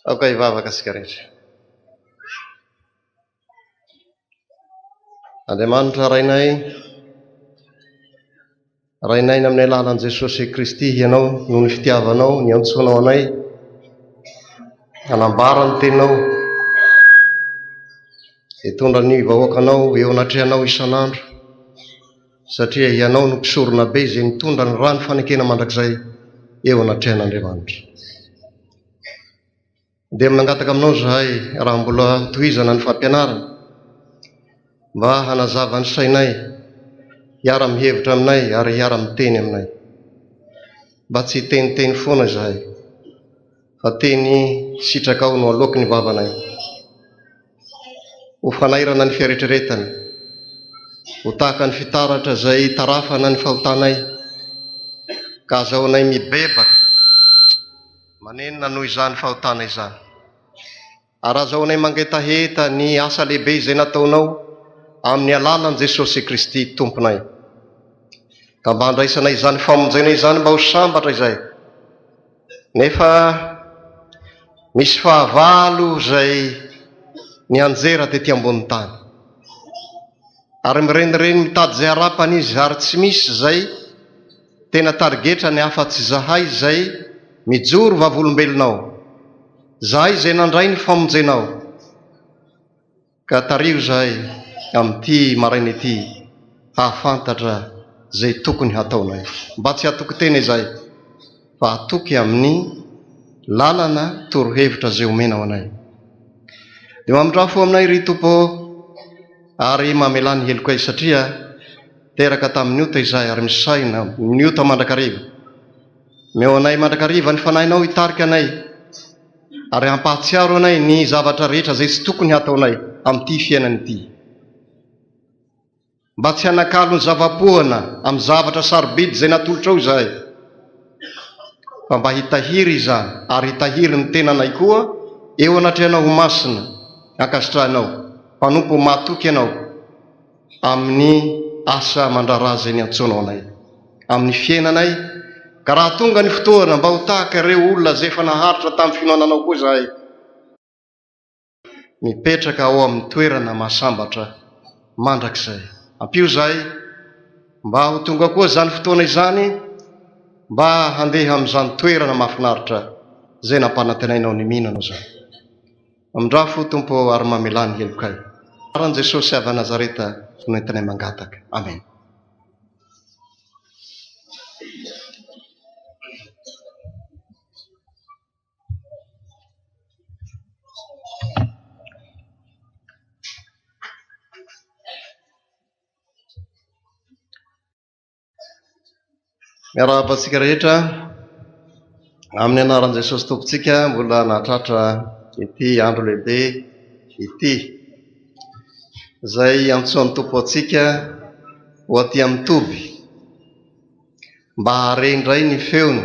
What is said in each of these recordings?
Aoka hivavaka isika rehetra. Andriamanitra Rainay, Rainay amin'ny alalan'i Jesosy Kristy Ianao noho ny fitiavanao niantsoanao anay hanambara ny teninao, hitondra ny vahoakanao eo anatrehanao isan'andro satria Ianao no mpisoronabe izay nitondra ny rano fanekena mandrakizay eo anatrehan'Andriamanitra. Dia mangataka aminao izahay raha mbola hotohizana ny fampianarana mba hanazava ny sainay, hiara-mihevitra aminay ary hiara-miteny aminay. Mba tsy hiteniteny foana izahay fa teny sitrakao no aloaky ny vavanay. Ho fanairana ny fieritreretana, ho tahaka ny fitaratra izay itarafana ny fahotanay ka azahoanay mibebaka. Manenina noho izany fahotana izany. Ary azahoanay mangetaheta ny asa lehibe izay nataonao amin'ny alalan'i Jesosy Kristy Tomponay. Ka mba handraisanay izany famonjena izany mba ho sambatra izahay. Nefa misy fahavalo izay nianjera tety ambonin'ny tany. Ary mirenireny mitady izay harapany izy ary tsy misy izay Tena tarigetrany afa-tsy izahay izay mijoro vavolombelonao, izahay izay nandray ny famonjenao. Ka tariho izahay amin'ity maraina ity hahafantatra izay tokony hataonay. Mba tsy hatoky tena izahay fa hatoky amin'ny lalana torohevitra izay omenao anay. Dia mamindrà fo aminay ry Tompo ô, ary mamelà ny helokay satria Teraka tamin'ny ota izahay ary misaina amin'ny ota mandrakariva. Omeo anay mandrakariva ny Fanahinao hitarika anay ary hampahatsiaro anay ny zavatra rehetra izay tsy tokony hataonay amin'ity fiainana ity. Mba tsy hanakalo ny zava-poana amin'ny zavatra sarobidy izay natolotrao izahay, fa mba hitahiry izany ary hitahiry ny tenanay koa eo anatrehanao ho masina, ankasitrahinao, mpanompo mahatoky ianao. amin'ny asa aman-draharaha izay niantsoanao anay amin'ny fiainanay, ka raha tonga ny fotoana mba ho tahaka ireo olona izay efa naharitra tamin'ny finoana anao koa izahay, mipetraka ao amin'ny toerana mahasambatra mandrakizay. Ampio izahay mba ho tonga koa izany fotoana izany mba handeha amin'izany toerana mahafinaritra izay nampanantenainao ny mino anao izany. Amindrafo Tompo ô ary mamelà ny helokay. Anaran'i Jesosy avy Nazareta no entinay mangataka. Amen. Miarahaba antsika rehetra amin'ny anaran'i Jesosy Tompontsika mbola nahatratra ity andro lehibe ity izay iantsoan'ny Tompo antsika ho aty amin'ny toby mba hahare indray ny feony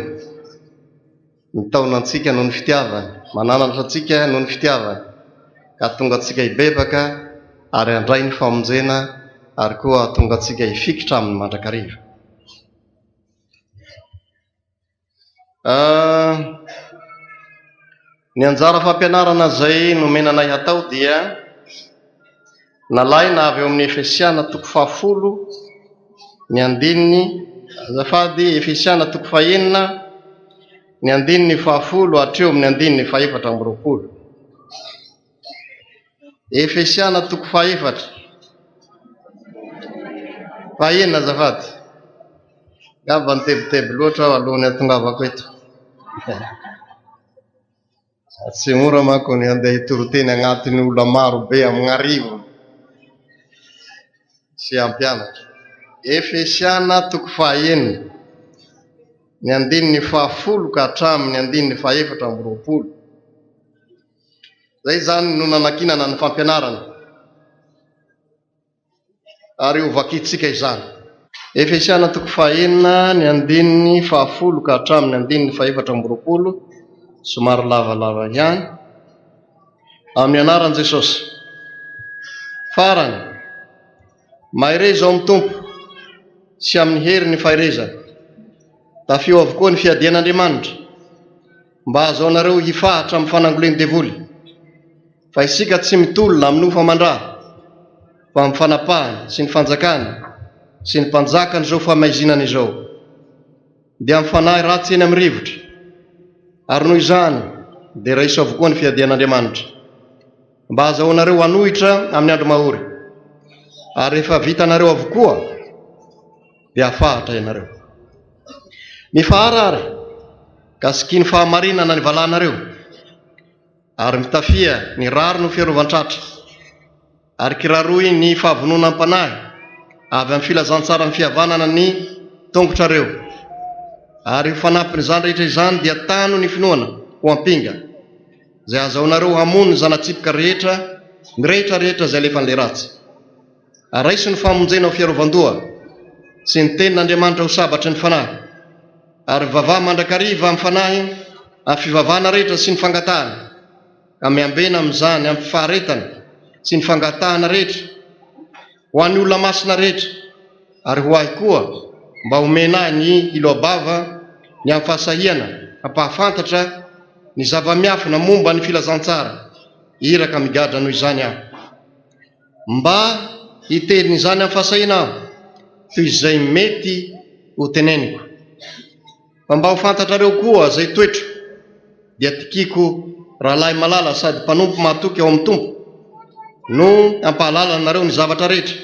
Mitaona antsika noho ny fitiavany, mananatra antsika noho ny fitiavany, ka hahatonga antsika hibebaka ary handray ny famonjena ary koa hahatonga antsika hifikitra aminy mandrakariva. Ny anjara fampianarana izay nomena anay hatao dia nalaina avy eo amin'ny Efesiana toko fahafolo ny andininy, azafady, Efesiana toko fahenina ny andininy fahafolo hatreo amin'ny andininy fahefatra amby roapolo. Efesiana toko fahefatra, fahenina azafady. Angamba nitebiteby loatra aho alohan'ny hahatongavako eto. Tsy mora manko ny handeha hitory teny agnatin'ny olona maro be amin'arivony sy hampianatra. Efesiana toko fahaenina, ny andininy fahafolo ka hatramin'ny andininy fahefatra amby roapolo. Izay izany no nanankinana ny fampianarana. Ary ho vakintsika izany. Efesiana toko fahenina, ny andininy fahafolo ka hatramin'ny andininy fahefatra amby roapolo, somary lavalava ihany. Amin'ny anaran'i Jesosy. Farany, mahereza ao amin'ny Tompo sy amin'ny herin'ny faherezany. Tafio avokoa ny fiadian'Andriamanitra. mba hahazoanareo hifahatra amin'ny fanangolen'ny devoly. Fa isika tsy mitolona amin'ny nofo aman-dra, fa amin'ny fanapahana sy ny fanjakana sy ny mpanjakan'izao fahamaizinana izao, dia amin'ny fanahy ratsy eny amin'ny rivotra. Ary noho izany dia raiso avokoa ny fiadian'Andriamanitra, mba hahazahoanareo hanohitra amin'ny andro mahory, ary rehefa vitanareo avokoa dia hafahatra ianareo. Mifahara ary ka sikino fahamarinana ny valanareo, ary mitafia ny rariny ho fiarovan-tratra, ary kiraroy ny fahavononam-panahy avy amin'ny filazantsaran'ny fihavanana ny tongotrareo. Ary ho fanampin'izany rehetra izany dia tano ny finoana ho ampinga, izay ahazahoanareo hamono ny zana-tsipika rehetra mirehitra rehetra izay alefan'ilay ratsy. Ary raiso ny famonjena ho fiarovan-doha, sy ny tenin'Andriamanitra ho sabatry ny fanahy, ary mivavaha mandrakariva amin'ny fanahy amin'ny fivavahana rehetra sy ny fangatahana, ka miambena amin'izany amin'ny faharetana sy ny fangatahana rehetra ho an'ny olona masina rehetra, ary ho ahy koa, mba homena ahy ny hiloa-bava ny amin'ny fahasahiana hampahafantatra ny zava-miafina momba ny filazantsara, iraka migadra noho izany aho. Mba hiteny izany amin'ny fahasahiana aho, toy izay mety ho teneniko. Fa mba ho fantatrareo koa izay toetro, dia Tikiko rahalahy malala sady mpanompo mahatoky ao amin'ny Tompo, no hampahalala anareo ny zavatra rehetra.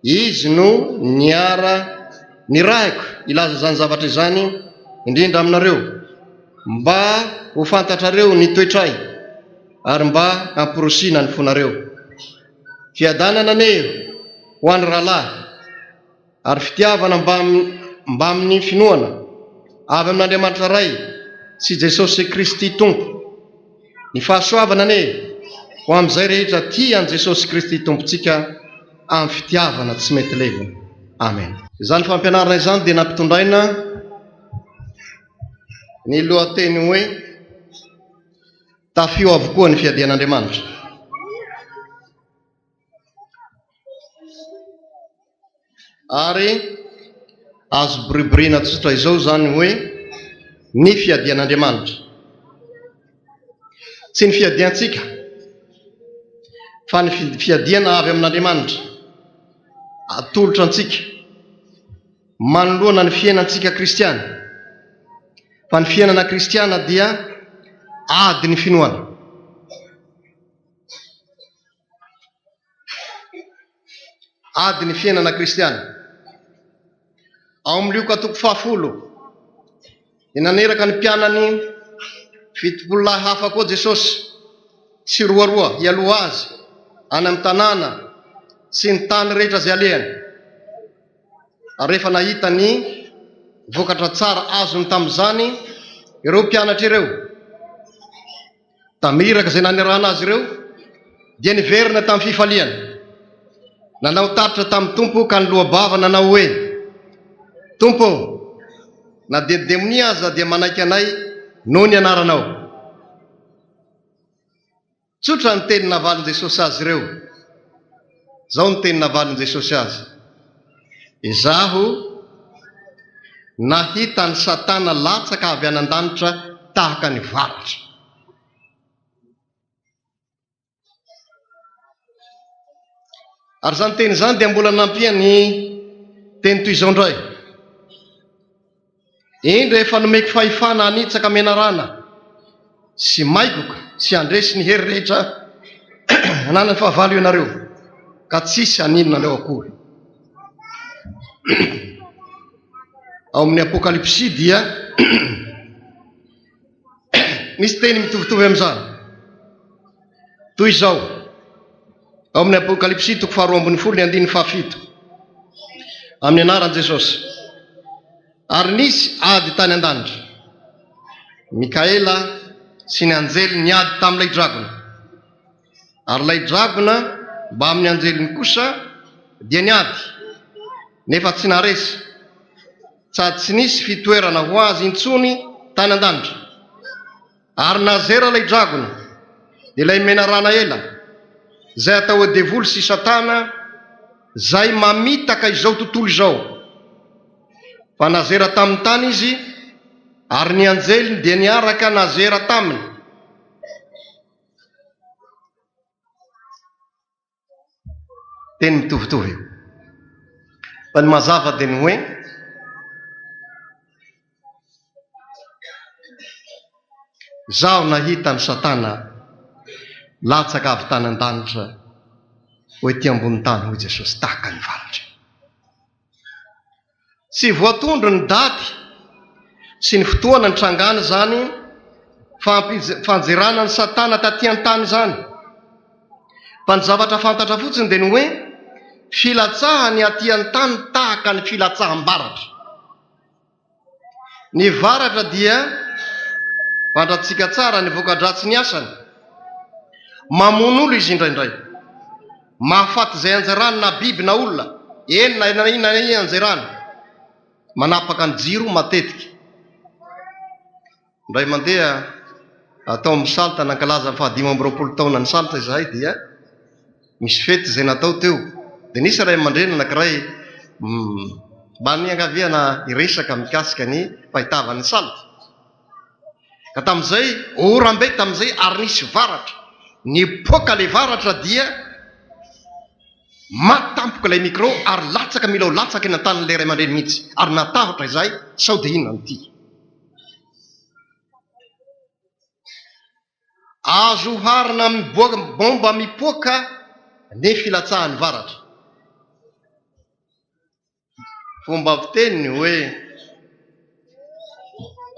Izy no niara nirahiko hilaza izany zavatra izany indrindra aminareo, mba ho fantatrareo ny toetray ary mba hamporosiana ny fonareo. Fiadanana anie ho an'ny rahalahy, ary fitiavana mbamin'ny finoana avy amin'Andriamanitra Ray sy Jesosy Kristy Tompo. Ny fahasoavana anie ho amin'izay rehetra tia an'i Jesosy Kristy Tompontsika amin'ny fitiavana tsy mety levona. Amen. Izany fampianarana izany dia nampitondraina ny lohateny hoe Tafio avokoa ny fiadian'Andriamanitra. Ary azo boriboriana tsotra izao izany hoe ny fiadian'Andriamanitra. Tsy ny fiadiantsika, fa ny fiadiana avy amin'Andriamanitra atolotra antsika manoloana ny fiainantsika kristiana. Fa ny fiainana kristiana dia ady ny finoana. Ady ny fiainana kristiana. Ao amin'ny Lioka toko fahafolo, dia naneraka ny mpianany 70 lahy hafa koa Jesosy, tsiroaroa hialoha azy any amin'ny tanàna sy ny tany rehetra izay alehany. Ary rehefa nahita ny vokatra tsara azony tamin'izany ireo mpianatra ireo, Tamin'ny iraka izay nanirahana azy ireo, dia niverina tamin'ny fifaliana. Nanao tatitra tamin'ny Tompo ka niloa-bava nanao hoe, Tompo ô, na dia ny demonia aza dia manaiky anay noho ny anaranao. Tsotra ny teny navalin'i Jesosy azy ireo. Izao ny teny navalin'i Jesosy azy, Izaho nahita an'i Satana latsaka avy any an-danitra tahaka ny varatra. Ary izany teny izany dia mbola nampiany teny toy izao indray, Indro efa nomeko fahefana hanitsaka menarana sy maigoka sy handresy ny hery rehetra ananan'ny fahavalo ianareo, ka tsy hisy haninona anareo akory. Ao amin'ny Apokalypsy dia misy teny mitovitovy amin'izany. Toy izao, ao amin'ny Apokalypsy toko faharoa ambin'ny folo ny andininy fahafito, amin'ny anaran'i Jesosy. Ary nisy ady tany an-danitra. Mikaela sy ny anjeliny niady tamin'ilay dragona. Ary ilay dragona mbamin'ny anjeliny kosa dia niady, nefa tsy naharesy, sady tsy nisy fitoerana ho azy intsony tany an-danitra. Ary nazera ilay dragona, dia ilay menarana ela, izay atao hoe devoly sy satana, izay mamitaka izao tontolo izao. Fa nazera tamin'ny tany izy, Ary ny anjeliny dia niaraka nazera taminy. Teny mitovitovy io. Fa ny mazava dia ny hoe Zaho nahita an'i Satana latsaka avy tany an-danitra ho ety ambony tany, hoy Jesosy, tahaka ny varatra. Tsy voatondro ny daty sy ny fotoana nitrangana izany fanjerana an'i Satana taty an-tany izany. Fa ny zavatra fantatra fotsiny dia ny hoe filatsahany aty an-tany tahaka ny filatsaham-baratra. Ny varatra dia fantatsika tsara ny voka-dratsin'ny asany. Mamono olo izy indraindray. Mahafaty izay anjerany na biby na olona, eny na inona na inona anjerany. Manapaka ny jiro matetika. Indray mandeha tao amin'ny Salta, nankalaza ny fahadimy amby 20 taonan'ny Salta izahay dia nisy fety izay natao teo. Dia nisy ray aman-dreny anankiray mba niangaviana hiresaka mikasika ny fahitavan'ny Salta. Ka tamin'izay, oram-be tamin'izay ary nisy varatra. Nipoaka ilay varatra dia maty tampoka ilay micro ary latsaka mila ho latsaka eny an-tanin'ilay ray aman-dreny mihitsy. Ary natahotra izahay sao dia inona no ity. Azo oharina amin'ny baomba mipoaka ny filatsahan'ny varatra. Fomba fiteny ny hoe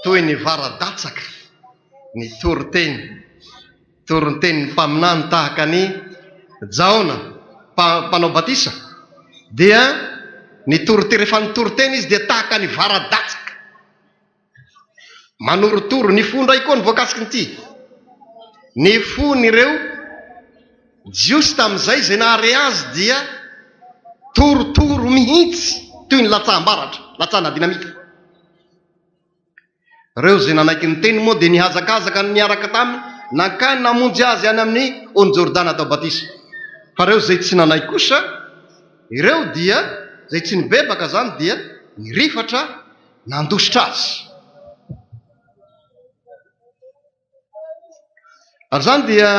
toy ny vara-datsaka ny toriteny, torintenin'ny mpaminany tahaka an'i Jaona mpanao batisa dia ny toriteny, rehefa nitoriteny izy dia tahaka ny vara-datsaka. Manorotoro ny fo indray koa ny voakasiky ny tia. Ny fon'ireo Jiosy tamin'izay izay nahare azy dia torotoro mihitsy toy ny latsaham-baratra, latsahana dinamita. Ireo izay nanaiky ny teny moa dia nihazakazaka niaraka taminy nankany namonjy azy any amin'ny ony Jordana atao batisa. Fa ireo izay tsy nanaiky kosa, ireo dia izay tsy nibebaka izany dia nirifatra nandositra azy. Ary izany dia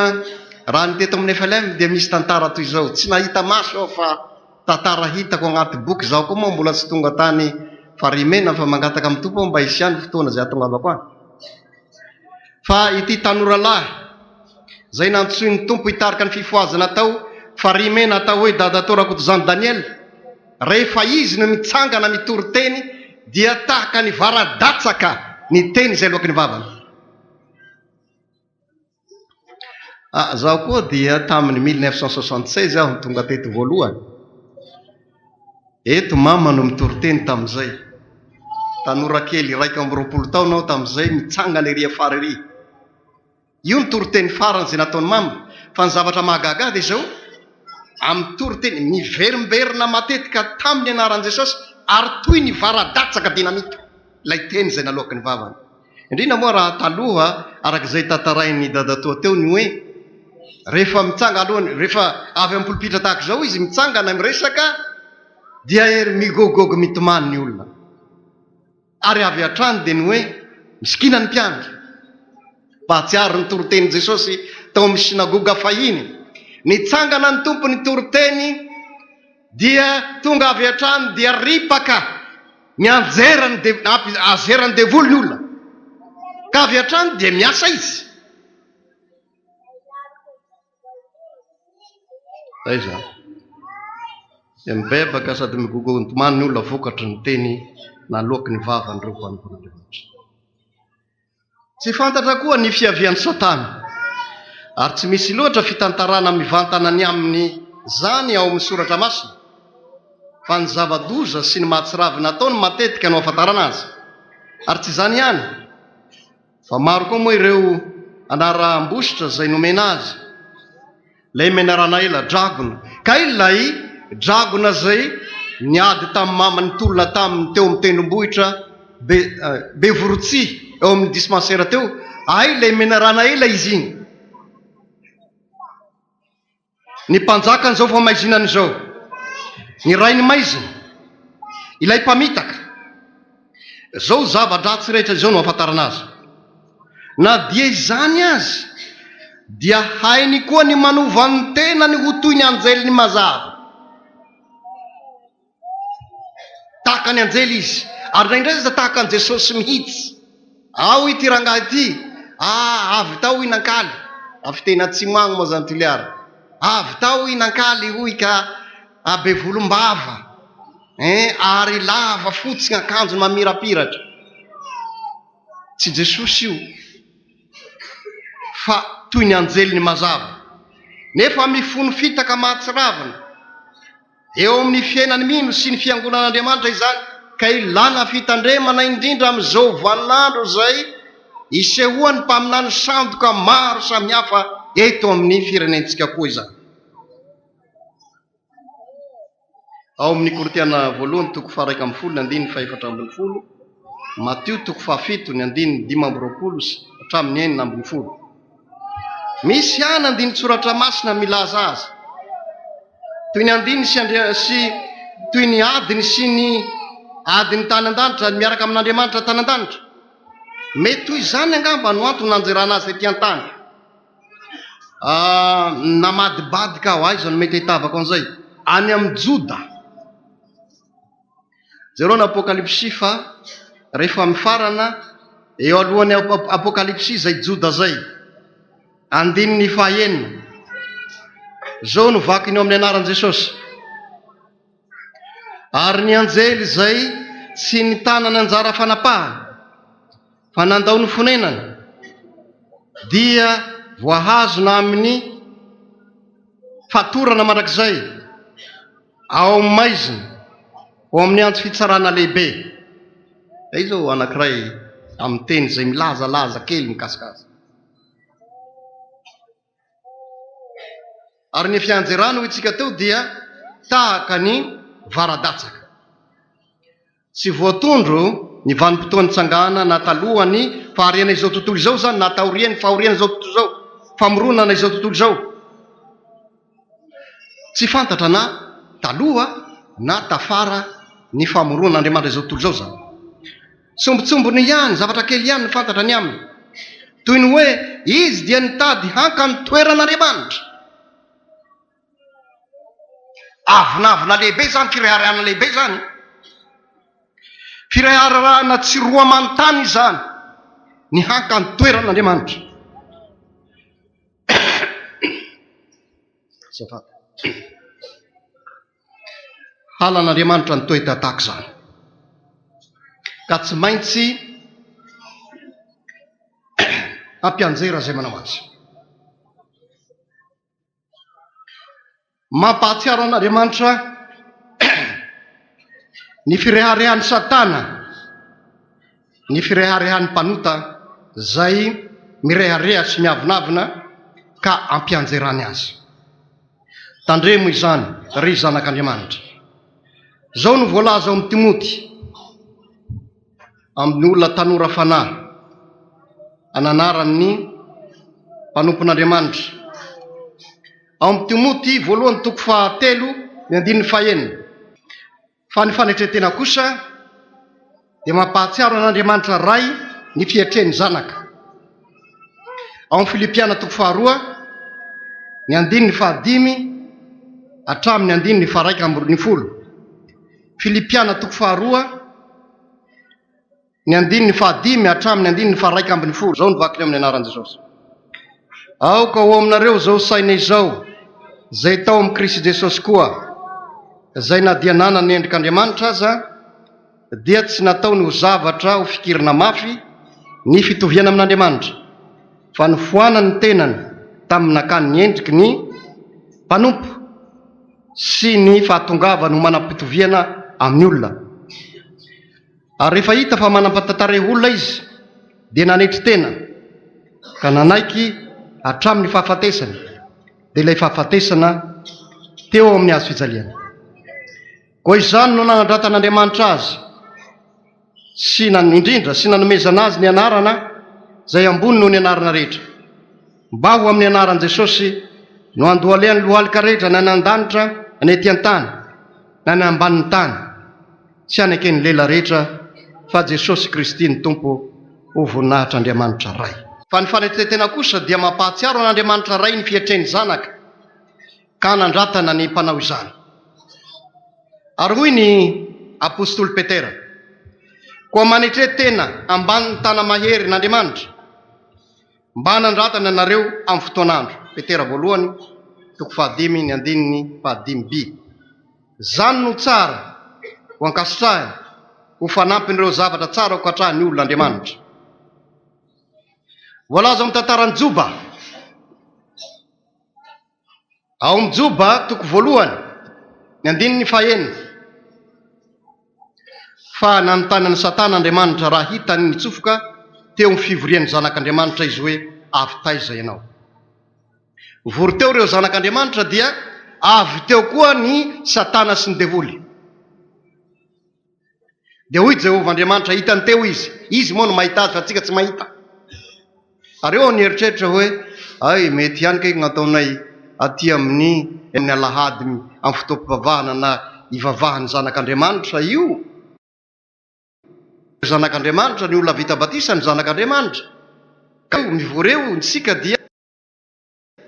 raha ny teto amin'ny FLM dia misy tantara toy izao. Tsy nahita maso aho fa tantara hitako anaty boky. Izaho koa moa mbola tsy tonga tany Farihimena fa mangataka amin'ny Tompo aho mba hisy ihany fotoana izay hahatongavako any. Fa ity tanora lahy izay nantsoin'ny Tompo hitarika ny fifohazana tao Farihimena atao hoe Dadatoa Rakotozandry Daniel, Rehefa izy no mitsangana mitory teny dia tahaka ny vara-datsaka ny teny izay aloaky ny vavany. Ah, zaho koa dia tamin'ny 1976 aho no tonga teto voalohany. Eto mama no mitory teny tamin'izay. Tanora kely 21 taona aho tamin'izay mitsangana ery afara ery. Io ny toriteny farany izay nataon'i Mama, fa ny zavatra mahagaga ahy dia izao, amin'ny toriteny miverimberina matetika tamin'ny anaran'i Jesosy ary toy ny vara-datsaka dinamita ilay teny izay naloaky ny vavany. Indrindra moa raha taloha, araka izay tantarain'i Dadatoa teo ny hoe rehefa mitsanga alohany, rehefa avy amin'ny polipitra tahaka izao izy mitsangana miresaka dia ery migogogo mitomany ny olona. Ary avy hatrany dia ny hoe misikina ny mpiandry. Mpahatsiaro ny toritenin'i Jesosy tao amin'ny synagoga fahiny. Nitsangana ny Tompo nitory teny dia tonga avy hatrany dia ripaka mianjera ny azera ny devoly ny olona. Ka avy hatrany dia miasa izy. Aiza? Dia mibebaka sady migogogon-tomany ny olona vokatry ny teny naloaky ny vavan'ireo mpanompon'Andriamanitra. Tsy fantatra koa ny fiavian'i Satana, ary tsy misy loatra fitantarana mivantana ny amin'izany ao amin'ny Soratra Masina, fa ny zava-doza sy ny mahatsiravina ataony matetika no ahafantarana azy. Ary tsy izany ihany, Fa maro koa moa ireo anaram-bositra izay nomena azy. Ilay menarana ela, dragona. Kay ilay dragona izay niady tamin'ny mama nitolona taminy teo amin'ny tendrombohitra be Bevorotsihy eo amin'ny dispensaire teo. Hay ilay menarana ela izy iny. Ny mpanjakan'izao famaizinana izao, ny rain'ny maizina, ilay mpamitaka. Izao zava-dratsy rehetra izao no ahafantarana azy. Na dia izany aza, dia hainy koa ny manova ny tenany ho toy ny anjelin'ny mazava. Tahaka ny anjely izy, ary indraindray aza tahaka an'i Jesosy mihitsy. Ao ity rangahy ity, ah, avy tao i Nankaly, avy teny atsimo agny moa zany Toliara. Avy tao i Nankaly hoy ka be volombava, hein, ary lava fotsy ny akanjony mamirapiratra. Tsy Jesosy io fa toy ny anjeliny mazava, nefa mifono fitaka mahatsiravina eo amin'ny fiainan'ny mino sy ny fiangonan'Andriamanitra izany, ka ilana fitandremana indrindra amin'izao vaninandro izay isehoan'ny mpaminany sandoka maro samihafa eto amin'ny firenentsika koa izany. Ao amin'ny Korintiana voalohany toko faha-11 ny andininy faha-14, Matio toko fahafito ny andininy 25 sy hatramin'ny 16. Misy ihany andinin-tsoratra masina milaza azy. Toy ny andiny sy andria sy toy ny adiny sy ny adiny tany an-danitra miaraka amin'Andriamanitra tany an-danitra. Mety toy izany angamba no antony nanjerana azy tety an-tany. Ah, namadibadika aho, aiza no mety ahitavako an'izay? Any amin'i Joda. Jereo ny Apokalypsy fa rehefa mifarana eo alohan'ny Apokalypsy izay Joda izay. Andininy fahenina. Izao no vakiny eo amin'ny anaran'i Jesosy. Ary ny anjely izay tsy nitana ny anjara fanapahana, fa nandao ny fonenany, dia voahazona amin'ny fatorana mandrakizay ao amin'ny maizina, ho amin'ny andro fitsarana lehibe. Izay izao anankiray amin'ny teny izay milazalaza kely mikasika azy. Ary ny fianjerana hoy tsika teo dia tahaka ny varadatsaka. Tsy voatondro ny vanim-potoan-tsangana na talohan'ny fahariana izao tontolo izao izany na taorian'ny fahoriana izao tontolo izao, famoronana izao tontolo izao. Tsy fantatra na taloha na tafara ny famoronan'Andriamanitra izao tontolo izao izany. Sombintsombiny ihany, zavatra kely ihany no fantatra ny aminy. Toy ny hoe izy dia nitady hanka ny toeran'Andriamanitra. Avonavona lehibe izany, fireharehana lehibe izany. Fireharehana tsy roa aman-tany izany, ny hanka ny toeran'Andriamanitra. Azafady. Halan'Andriamanitra ny toetra tahaka izany. Ka tsy maintsy hampianjera izay manao azy. Mampahatsiaro an'Andriamanitra ny fireharehan'i Satana, ny fireharehan'ny mpanota izay mirehareha sy miavonavona ka ampianjerany azy. Tandremo izany, ry zanak'Andriamanitra. Izao no voalaza ao amin'i Timoty, amin'ny olona tanora fanahy, ananaran'ny mpanompon'Andriamanitra. Ao amin'i Timoty voalohany toko fahatelo ny andininy fahenina. Fa ny fanetren-tena kosa dia mampahatsiaro an'Andriamanitra Ray ny fietren'ny Zanaka. Ao amin'ny Filipiana toko faharoa, ny andininy fahadimy hatramin'ny andininy faharaika ambin'ny folo. Filipiana toko faharoa, ny andininy fahadimy hatramin'ny andininy faha-11. Izao no vakiny amin'ny anaran'i Jesosy. Aoka ho aminareo izao saina izao, izay tao amin'i Kristy Jesosy koa, izay na dia nanana ny endrik'Andriamanitra aza, dia tsy nataony ho zavatra ho fikirina mafy ny fitoviana amin'Andriamanitra, fa nofoanany ny tenany tamin'ny nakany ny endriky ny mpanompo sy ny fahatongavany ho manam-pitoviana amin'ny olona. Ary rehefa hita fa manam-pantarehy olona izy, dia nanetry tena, ka nanaiky hatramin'ny fahafatesana, dia ilay fahafatesana teo amin'ny hazo fijaliana. Koa izany no nanandratan'Andriamanitra azy, sy indrindra sy nanomezana azy ny anarana izay ambony noho ny anarana rehetra, mba ho amin'ny anaran'i Jesosy no handohalehan'ny lohalika rehetra na any an-danitra na ety an-tany na any ambanin'ny tany. Tsy haneken'ny lela rehetra Fa Jesosy Kristy ny Tompo, ho voninahitr'Andriamanitra Ray. Fa ny fanetren-tena kosa dia mampahatsiaro an'Andriamanitra Ray ny fietren'ny Zanaka, ka hanandratana ny mpanao izany. Ary hoy ny apositoly Petera, Koa manetre tena ambanin'ny tana-maherin'Andriamanitra, mba hanandratana anareo amin'ny fotoan'andro. Petera voalohany, toko fahadimy, ny andininy fahadimy by. Izany no tsara ho ankasitrahina ho fanampin'ireo zavatra tsara ho katrahin'ny olon'Andriamanitra. Voalaza ao amin'ny tantaran'i Joba. Ao amin'ny Joba, toko voalohany, ny andininy fahenina, fa nanontany an'i Satana Andriamanitra raha hitany nitsofoka teo amin'ny fivorian'ny zanak'Andriamanitra izy hoe, Avy taiza ianao? Vory teo ireo zanak'Andriamanitra dia avy teo koa ny Satana sy ny devoly. Dia hoy Jehovah Andriamanitra, Hitany teo izy. Izy moa no mahita azy fa antsika tsy mahita. Ary eo aho nieritreritra hoe, Ay, mety ihany kay ny ataonay aty amin'ny ny alahady amin'ny fotoam-pivavahana na ivavahan'ny zanak'Andriamanitra io. Zanak'Andriamanitra, ny olona vita batisa ny zanak'Andriamanitra. Ka mivory eo isika dia.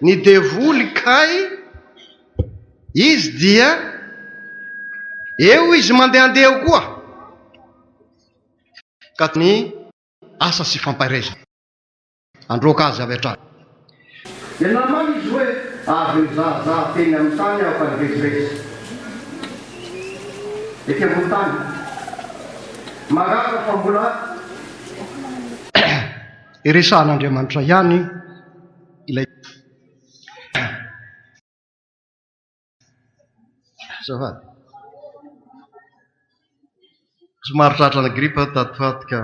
Ny devoly kay izy dia eo izy mandehandeha eo koa ka ny asa sy fampaherezana handroaka azy avy hatrany. Dia namaly izy hoe, Avy nizahazaha teny amin'ny tany aho ka nivezivezy ety ambony tany. Mahagaga fa mbola iresahan'Andriamanitra ihany ilay Azafady. Somary tratrana gripa tato ato ka.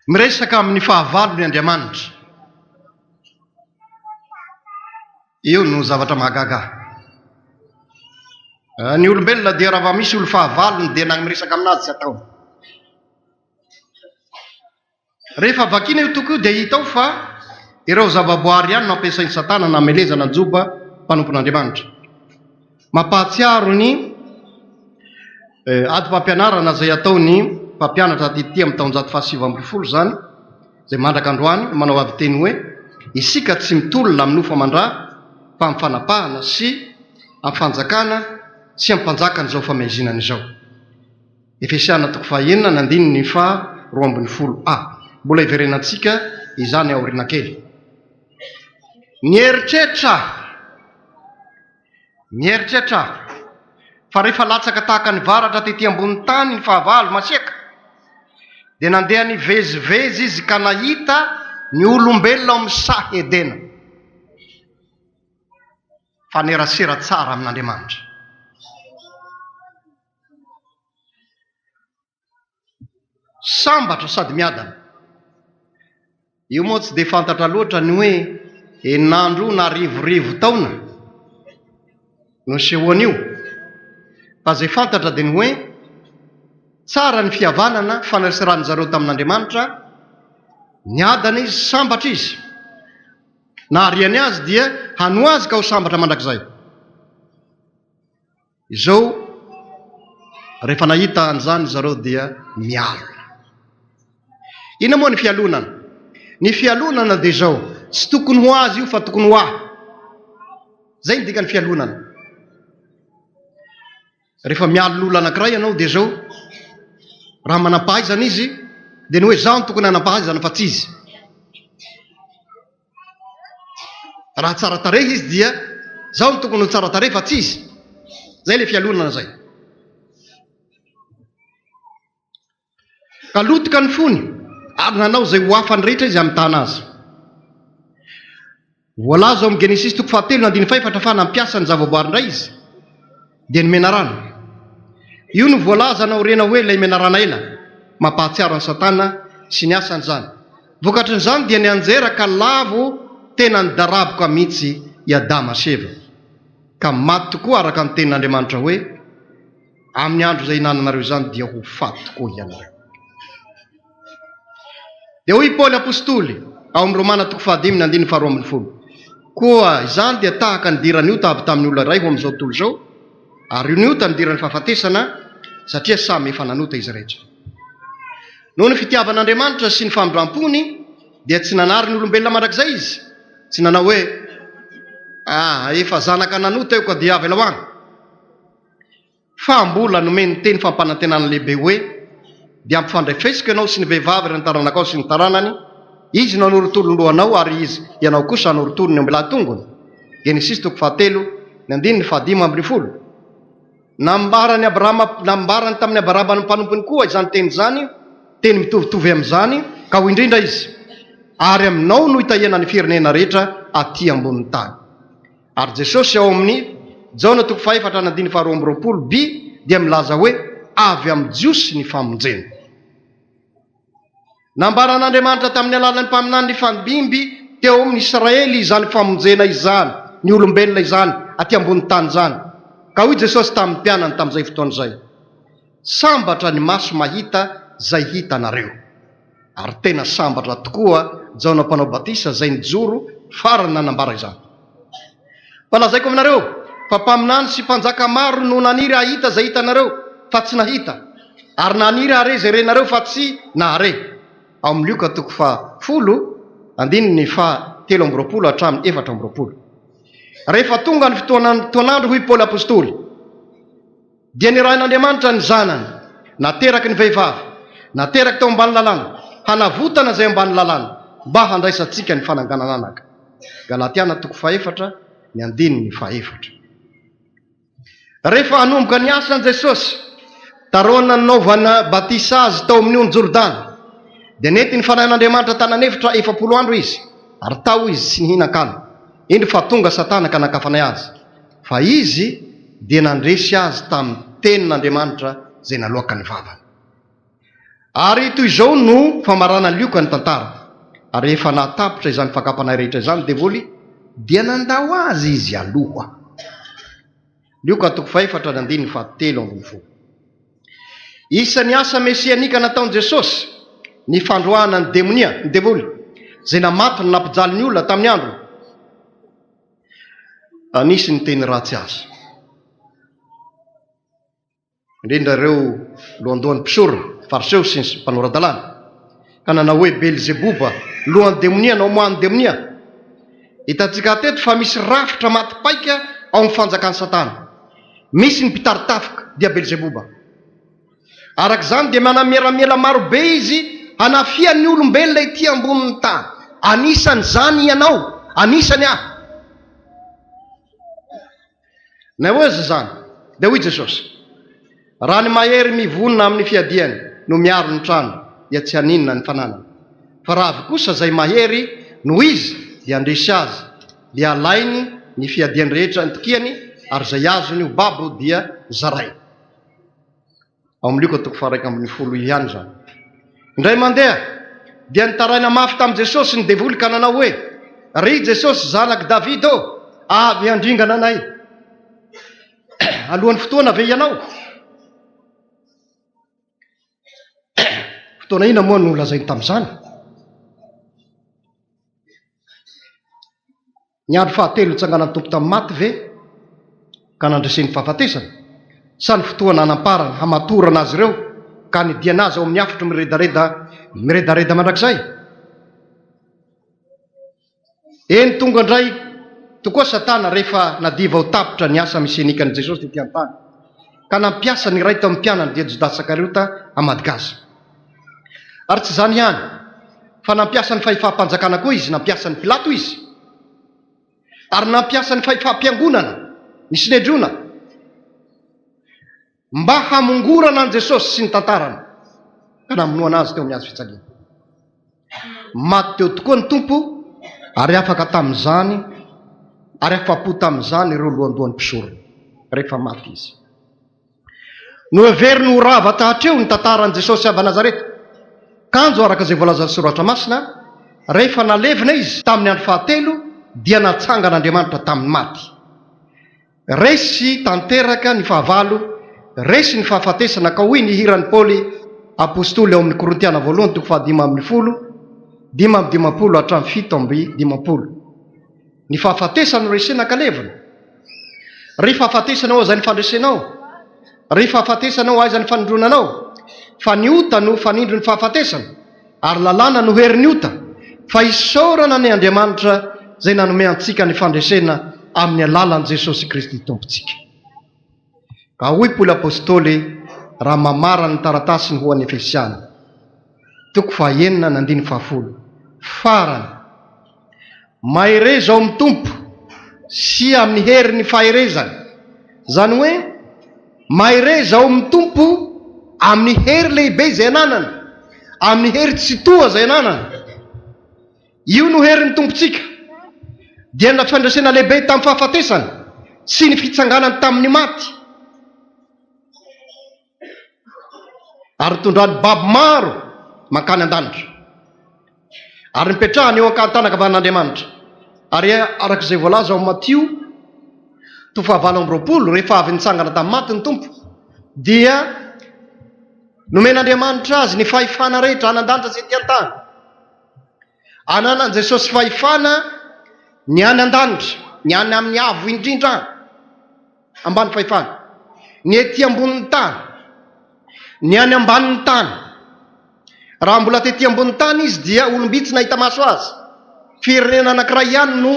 Miresaka amin'ny fahavalony Andriamanitra. Io no zavatra mahagaga ahy. Ny olombelona dia raha vao misy olo fahavalony dia na ny miresaka aminazy tsy ataony. Rehefa vakiana io toko io dia hita ao fa ireo zavaboary ihany no ampiasain'i Satana namelezana an'i Joba mpanompon'Andriamanitra. Mampahatsiaro ny adim-pampianarana izay ataon'ny mpampianatra aty amin'ny taonjato faha-19 izany, izay mandraka androany manao avy teny hoe isika tsy mitolona amin'ny nofo aman-dra fa amin'ny fanapahana sy amin'ny fanjakana sy amin'ny mpanjakan'izao famaizinana izao. Efesiana toko fahaenina ny andininy faha 12 a. Mbola hiverenantsika izany aoriana kely. Nieritreritra Mieritreritra aho fa rehefa latsaka tahaka ny varatra tety ambony tany ny fahavalo masiaka, dia nandeha nivezivezy izy ka nahita ny olombelona ao amin'ny saha Edena. Fanerasera tsara amin'Andriamanitra. Sambatra sady miadana. Io moa tsy dia fantatra loatra ny hoe enin'andro na arivorivo taona no nisehoan'io fa izay fantatra dia ny hoe tsara ny fihavanana fanasirahan-dry zareo tamin'Andriamanitra, niadana izy, sambatra izy. Nahariany azy dia hanoa azy ka ho sambatra mandrakizay. Izao, rehefa nahita an'izany zareo dia mialona. Inona moa ny fialonana? Ny fialonana dia izao, tsy tokony ho azy io fa tokony ho ahy. Izay ny dikan'ny fialonana. Rehefa mialona olona anankiray ianao dia izao, raha manam-pahaizana izy dia ny hoe izaho no tokony hanam-pahaizana fa tsy izy. Raha tsara tarehy izy dia zaho no tokony ho tsara tarehy fa tsy izy. Zay le fialonana zay. Ka lotoka ny fony ary nanao izay ho afany rehetra izy hamitana azy. Voalaza ao amin'ny Genesisy toko fahatelo ny andininy fahefatra fa nampiasa ny zavaboary indray izy dia ny menarana. Io no voalaza naorina hoe ilay menarana ela, mampahatsiaro an'i Satana sy ny asany izany. Vokatrin'izany dia nianjera ka lavo tena nidaraboka mihitsy i Adama sy Eva, ka maty tokoa araka ny tenin'Andriamanitra hoe, Amin'ny andro izay hihinananareo izany dia ho faty tokoa hianareo. Dia hoy i Paoly apostoly ao amin'ny Romana toko fahadimy ny andininy faharoa ambin'ny folo, Koa izany dia tahaka ny nidiran'ny ota avy tamin'ny olona iray ho amin'izao tontolo izao, ary ny ota nidiran'ny fahafatesana, satria samy efa nanota izy rehetra. Noho ny fitiavan'Andriamanitra sy ny famindram-pony dia tsy nanary ny olombelona mandrakizay Izy, tsy nanao hoe, Ah, efa zanaka nanota io ka dia avelao any. Fa mbola nomeny teny fampanantenana lehibe hoe, Dia hampifandrefesiko ianao sy ny vehivavy ary ny taranakao sy ny taranany, izy no hanorotoro ny lohanao ary izy, ianao kosa hanorotoro ny ombilahy tongony. Genesisy toko fahatelo, ny andininy fahadimy ambinifolo. Nambaran'i Abrahama, nambarany tamin'i Abrahama mpanompony koa izany teny izany, teny mitovitovy amin'izany, ka hoy indrindra izy, Ary aminao no hitahiana ny firenena rehetra aty ambonin'ny tany. Ary Jesosy ao amin'ny Jaona toko fahefatra and andininy faharoa amby roapolo by dia milaza hoe avy amin'ny Jiosy ny famonjena. Nambaran'Andriamanitra tamin'ny alalan'ny mpaminany nifandimby teo amin'ny Israely izany famonjena izany, ny olombelona izany, aty ambony tany izany. Ka hoy Jesosy tamin'ny mpianany tamin'izay fotoana izay, Sambatra ny maso mahita izay hitanareo. Ary tena sambatra tokoa Jaona Mpanao Batisa izay nijoro farany nanambara izany. Fa lazaiko aminareo, fa mpaminany sy mpanjaka maro no naniry hahita izay hitanareo, fa tsy nahita, ary naniry hahare izay renareo, fa tsy nahare. Ao amin'ny Lioka toko fahafolo, andininy faha 23 hatramin'ny 24. Rehefa tonga ny fotoan'andro, hoy Paoly Apostoly, Dia nirahin'Andriamanitra ny Zanany, nateraky ny vehivavy, nateraky tao ambany lalàna, hanavotana izay ambany lalàna, mba handraisantsika ny fananganan'anaka. Galatiana toko fahefatra, ny andininy fahefatra. Rehefa hanomboka ny asany Jesosy, taroan'ny nanaovana batisa Azy tao amin'ny ony Jordana, dia nentin'ny Fanahin'Andriamanitra tany an'efitra 40 andro Izy, ary tao Izy tsy nihinan-kanina. Indro fa tonga Satana ka naka fanahy Azy. Fa izy dia nandresy azy tamin'ny tenin'Andriamanitra izay naloaka ny vavany. Ary toy izao no famaranan'i Lioka ny tantara, Ary rehefa nahatapitra izany fakam-panahy rehetra izany ny devoly, dia nandao azy izy aloha. Lioka toko fahefatra ny andininy fahatelo ambin'ny folo. Isan'ny asa mesianika nataon'i Jesosy ny fandroahana ny demonia, ny devoly, izay namato ny nampijaly ny olona tamin'ny androny. Nisy niteny ratsy azy. Indrindra ireo lohandohan'ny mpisorona, Fariseo sy ny mpanora-dalàna, ka nanao hoe, Belzeboba, lohan'ny demonia, no amoahan'ny demonia. Hitantsika teto fa misy rafitra maty paika ao amin'ny fanjakan'i Satana. Misy ny mpitari-tafika, dia Belzeboba. Araka izany dia manamiaramila marobe izy hanafiany ny olombelona ety ambonin'ny tany. Anisan'izany ianao, anisany aho. Na eo aza izany, dia hoy Jesosy, Raha ny mahery mivonona amin'ny fiadiany no miaro ny trano, dia tsy haninona ny fananany. Fa raha avy kosa izay mahery noho izy, dia handresy azy, dia halainy ny fiadiany rehetra nitokiany, ary izay azony ho babo dia zarainy. Ao amin'ny Lioka toko faha-11 ihany izany. Indray mandeha, dia nitaraina mafy tamin'i Jesosy ny devoly ka nanao hoe, Ry Jesosy Zanak'i Davida ô, avy handringana anay alohan'ny fotoana ve ianao? Fotoana inona moa no nolazainy tamin'izany? Ny andro fahatelo nitsanganan'ny Tompo tamin'ny maty ve ka nandreseny fahafatesana? Sa ny fotoana hanamparana, hamatorana azy ireo ka hanidiana azy ao amin'ny afotry miredareda miredareda mandrakizay? Eny, tonga indray tokoa Satana rehefa nadiva ho tapitra ny asa mesianikan'i Jesosy tety an-tany, ka nampiasa ny iray tamin'ny mpianany, dia Jodasy Isakariota, hamadika azy. Ary tsy izany ihany, fa nampiasa ny fahefam-panjakana koa izy, nampiasa an'i Pilato izy, ary nampiasa ny fahefam-piangonana, ny Synedriona, mba hamongorana an'i Jesosy sy ny tantarany, ka namonoana azy teo amin'ny hazo fijaliana. Maty teo tokoa ny Tompo, ary afaka tamin'izany, ary afa-po tamin'izany ireo lohandohan'ny mpisorona, rehefa maty izy. Noheveriny ho rava tahatreo ny tantaran'i Jesosy avy Nazareta. Kanjo, araka izay voalazan'ny Soratra Masina, rehefa nalevina izy tamin'ny andro fahatelo, dia natsangan'Andriamanitra tamin'ny maty. Resy tanteraka ny fahavalo, resy ny fahafatesana, ka hoy ny hiran'i Paoly apostoly ao amin'ny Korintiana voalohany toko fahadimy ambin'ny folo, 55 hatramin'ny 57. Ny fahafatesana no resena ka levona. Ry fahafatesana ô, izay ny fandresenao? Ry fahafatesana ô, aiza ny fanindroana anao? Fa ny ota no fanindro ny fahafatesana, ary lalàna no herin'ny ota. Fa isaorana anie Andriamanitra izay nanome antsika ny fandresena amin'ny alalan'i Jesosy Kristy Tompontsika. Ka hoy Paoly Apostoly raha mamarana ny taratasiny ho an'ny Efesiana, toko fahaenina ny andininy fahafolo, Farany, mahereza ao amin'ny Tompo sy amin'ny herin'ny faherezany. Izany hoe, mahereza ao amin'ny Tompo amin'ny hery lehibe izay ananany, amin'ny hery tsitoha izay ananany. Io no herin'ny Tompontsika, dia ny fandresena lehibe tamin'ny fahafatesana sy ny fitsanganany tamin'ny maty, ary nitondrany babo maro mankany an-danitra, ary nipetrahany eo an-tanankavanan'Andriamanitra. Ary araka izay voalaza ao Matio toko fahavalo amby 20, rehefa avy nitsangana tamin'ny maty ny Tompo, dia nomen'Andriamanitra azy ny fahefana rehetra any an-danitra sy ety an-tany. Ananan'i Jesosy fahefana ny any an-danitra, ny any amin'ny avo indrindra any, ambany fahefana, ny ety ambonin'ny tany, ny any ambanin'ny tany. Raha mbola tety ambonin'ny tany izy dia olom-bitsy nahita maso azy. Firenena anankiray ihany no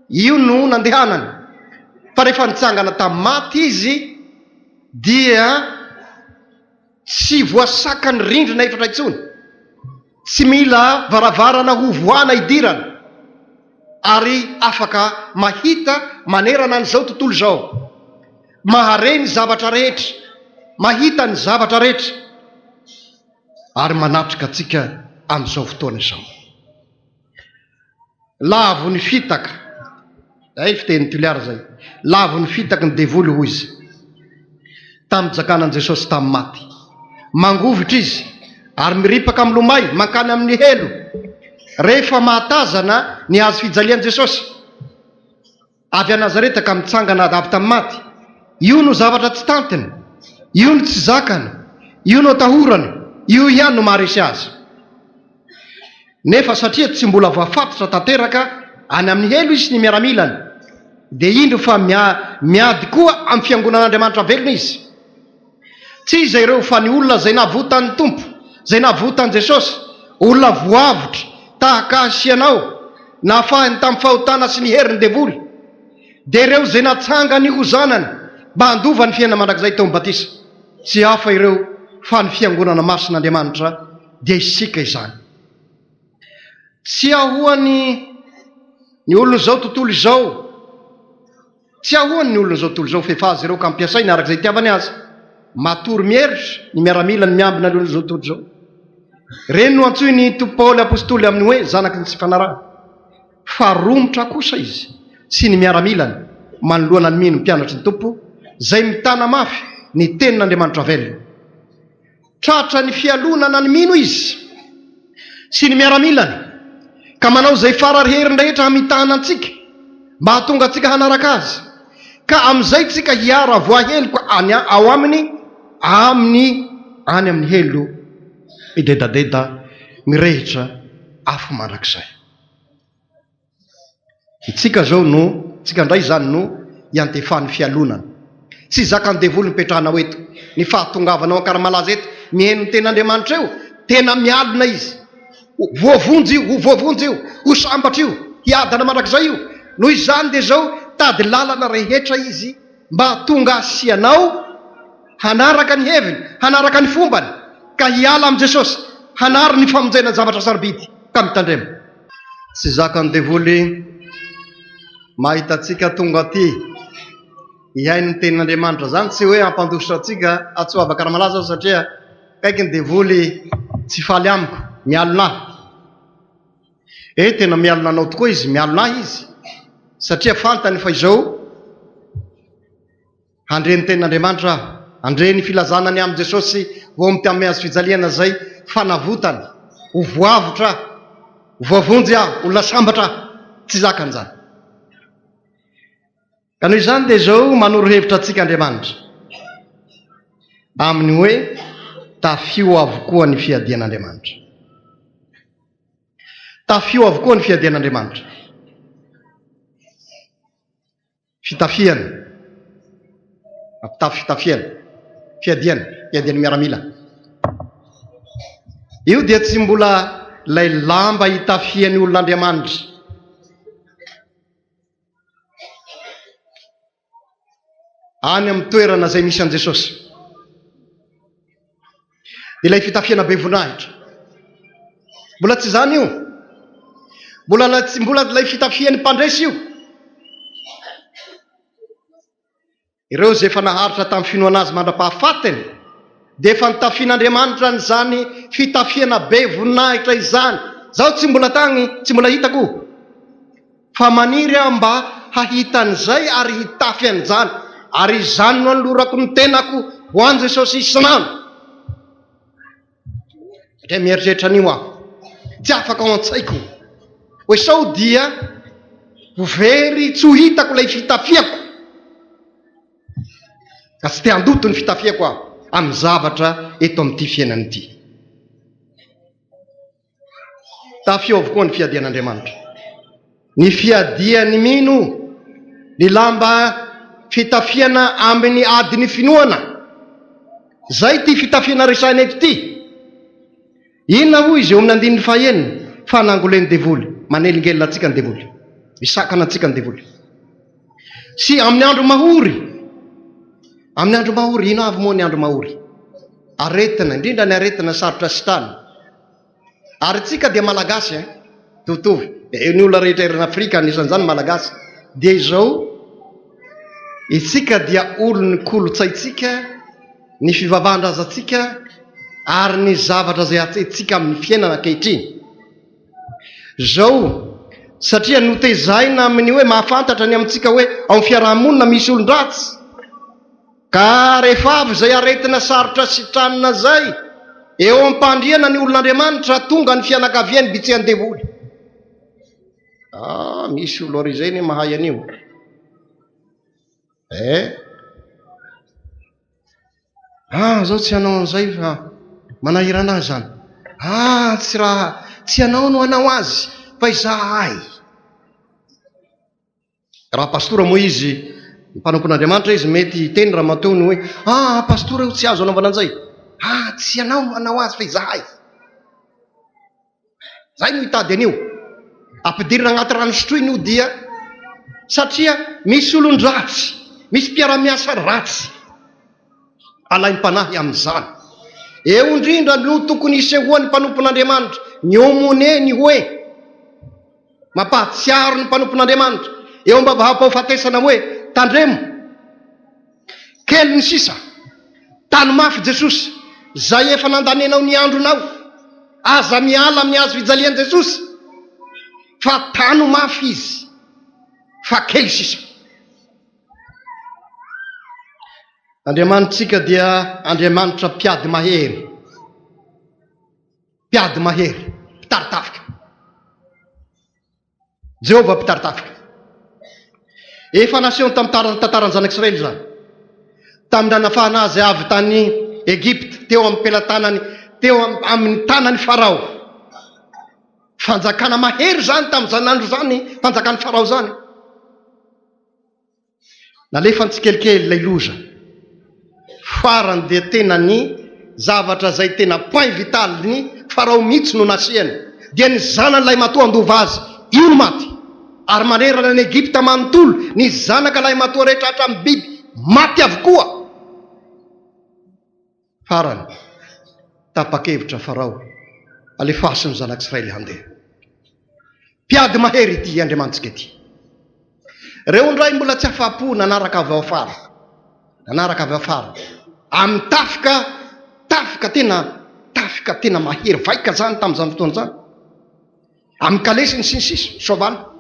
io no nandehanany. Fa rehefa nitsangana tamin'ny maty izy dia Tsy voasakan'ny rindrina efatra intsony, tsy mila varavarana hovohana hidirana, ary afaka mahita manerana an'izao tontolo izao, mahare ny zavatra rehetra, mahita ny zavatra rehetra, ary manatrika antsika amin'izao fotoana izao. Lavo ny fitaka. Zay fiteny Toliara zay. Lavo ny fitaky ny devoly hoy izy. Tamin'ny jakanan'i Jesosy tamin'ny maty. Mangovitra izy ary miripaka milomay mankany amin'ny helo rehefa mahatazana ny hazo fijalian'i Jesosy. Avy any Nazareta ka mitsangana avy tamin'ny maty. Io no zavatra tsy tantiny, io no tsy zakany, io no atahorany, io ihany no maharesy azy. Nefa satria tsy mbola voafatotra tanteraka any amin'ny helo izy sy ny miaramilany, dia indro fa miady koa amin'ny fiangonan'Andriamanitra velona izy. Tsy iza ireo fa ny olona izay navotan'ny Tompo, izay navotan'i Jesosy, olona voavotra tahaka ahy sy ianao, nafahiny tamin'ny fahotana sy ny herin'ny devoly. Dia ireo izay natsangany ho zanany mba handova ny fiainana mandrakizay tao amin'ny batisa. Tsy hafa ireo fa ny Fiangonana Masin'Andriamanitra, dia isika izany. Tsy ahoany ny olon'izao tontolo izao. Tsy ahoany ny olon'izao tontolo izao f'efa azy ireo ka ampiasainy araka izay itiavany azy. Matory mieritra ny miaramilany miambina ny olon'izao tontolo izao. Ireny no antsoin'i Paoly Apostoly amin'ny hoe zanaky ny tsy fanarahana. Fa romotra kosa izy sy ny miaramilany manoloana ny mino mpianatry ny Tompo izay mitana mafy ny tenin'Andriamanitra velona. Tratra ny fialonana ny mino izy sy ny miaramilany ka manao izay farary heriny rehetra hamitahana antsika mba hahatonga antsika hanaraka azy, ka amin'izay tsika hiara voaheloka any ao aminy amin'ny any amin'ny helo midedadeda mirehitra afo mandrakizay. Itsika zao no, tsika indray izany no iantefan'ny fialonana. Tsy zakan'ny devoly ny petrahanao eto, ny fahatongavanao ankaramalaza eto, mihaino ny tenin'Andriamanitra eo, tena mialona izy. Ho voavonjy io, ho voavonjy io, ho sambatra io, hiadana mandrakizay io. Noho izany dia izao, tady lalana rehetra izy mba hahatonga ahy sy ianao hanaraka ny heviny, hanaraka ny fombany, ka hiala amin'i Jesosy, hanary ny famonjena zavatra sarobidy. Ka mitandrema. Tsy zakan'ny devoly mahita antsika tonga aty hihaino ny tenin'Andriamanitra. Izany tsy hoe hampandositra antsika hatsoavaka Ramalaza aho satria akaiky ny devoly tsy faly amiko, mialona ahy. Eh tena mialona anao tokoa izy, mialona ahy izy satria fantany fa izao Handre ny tenin'Andriamanitra aho, handre ny filazana ny amin'i Jesosy voaomby tamin'ny hazo fijaliana izay fanavotana, ho voavotra aho, ho voavonjy aho, olona sambatra aho. Tsy zakany izany. Ka noho izany dia izao manoro hevitra antsika Andriamanitra amin'ny hoe tafio avokoa ny fiadian'Andriamanitra. Tafio avokoa ny fiadian'Andriamanitra. Fitafiana. Mampitafy fitafiana. Fiadiana, fiadian'ny miaramila. Io dia tsy mbola ilay lamba itafian'ny olon'Andriamanitra. Any amin'ny toerana izay misy an'i Jesosy. Ilay fitafiana be voninahitra. Mbola tsy izany io. Mbola tsy mbola ilay fitafian'ny mpandresy io. Ireo izay efa naharitra tamin'ny finoana Azy mandra-pahafatiny dia efa nitafian'Andriamanitra an'izany fitafiana be voninahitra izany. Izaho tsy mbola tagny, tsy mbola hitako, fa maniry aho mba hahita an'izay ary hitafy an'izany, ary izany no anolorako ny tenako ho an'i Jesosy isan'andro. Satria mieritreritra an'io aho. Tsy afaka ao an-tsaiko hoe sao dia ho very tsy ho hitako ilay fitafiako. Ka tsy te handoto ny fitafiako aho amin'ny zavatra eto amin'ity fiainana ity. Tafio avokoa ny fiadian'Andriamanitra. Ny fiadian'ny mino, ny lamba fitafiana amin'ny adin'ny finoana. Izay ity fitafiana resahina eto ity. Inona hoy izy eo amin'ny andininy fahenina? Fa nangolen'ny devoly. Manelingelina antsika ny devoly. Misakana antsika ny devoly. Sy amin'ny andro mahory. Amin'ny andro mahory, inona avy moa ny andro mahory? Aretina, indrindra ny aretina sarotra sitranina. Ary tsika dia Malagasy eh! Mitovitovy. Ny olona rehetra eran'i Afrika, anisan'izany Malagasy. Dia izao, isika dia olon'ny kolontsaintsika, ny fivavahan-drazantsika, ary ny zavatra izay atrehintsika amin'ny fiainana ankehitriny. Izao, satria notezaina amin'ny hoe mahafantatra ny amintsika hoe ao amin'ny fiaraha-monina misy olon-dratsy, Ka rehefa avy izay aretina sarotra sitranina izay, eo am-pandriana ny olon'Andriamanitra, tonga ny fianakaviany bitsehan-devoly. Ah, misy olo ary izay anie mahay an'io. Eh? Ah, zao tsy hanao an'izay fa manahirana ahy izany. Ah, tsy raha, tsy ianao no hanao azy, fa izahay. Raha pastora moa izy, mpanompon'Andriamanitra izy, mety hiteny ramatoa ny hoe, Ah, pastora io tsy azo anaovana an'izay. Ah, tsy ianao no hanao azy fa izahay. Izay no hitady an'io. Ampidirina anaty rano sotroina io dia satria misy olon-dratsy, misy mpiara-miasa ratsy. Alaim-panahy amin'izany. Eo indrindra no tokony hisehoan'ny mpanompon'Andriamanitra, ny aumônier ny hoe. Mampahatsiaro ny mpanompon'Andriamanitra eo am-bavahampahafatesana hoe, Tandremo! Kely ny sisa. Tano mafy Jesosy, izay efa nandanianao ny andronao. Aza miala amin'ny hazo fijalian'i Jesosy, fa tano mafy Izy, fa kely sisa. Andriamanitsika dia Andriamanitra mpiady mahery. Mpiady mahery, mpitari-tafika. Jehovah mpitari-tafika. Efa nasehony tamin'ny tantaran'ny zanak'Israely izany. Tamin'ny nanafahana azy avy tany Egypta, teo amin'ny pelatanany, teo amin'ny tanan'i Farao. Fanjakana mahery izany tamin'izany andro izany, fanjakan'i Farao izany. Nalefany tsikelikely ilay loza. Farany dia tena ny zavatra izay tena point vital ny Farao mihitsy no nasiany. Dia ny zanany lahimatoa handova azy. Io no maty. Ary manerana an'i Egypta manontolo ny zanaka lahimatoa rehetra hatramin'ny biby maty avokoa. Farany, tapa-kevitra Farao, alefaso ny zanak'Israely handeha. Mpiady mahery ity Andriamanitsika ity. Ireo indray mbola tsy afa-po nanaraka avy ao afara. Nanaraka avy afara. Amin'ny tafika, tafika tena, tafika tena mahery vaika izany tamin'izany fotoana izany. Amin'ny kalesiny sy ny sisa, soavaly.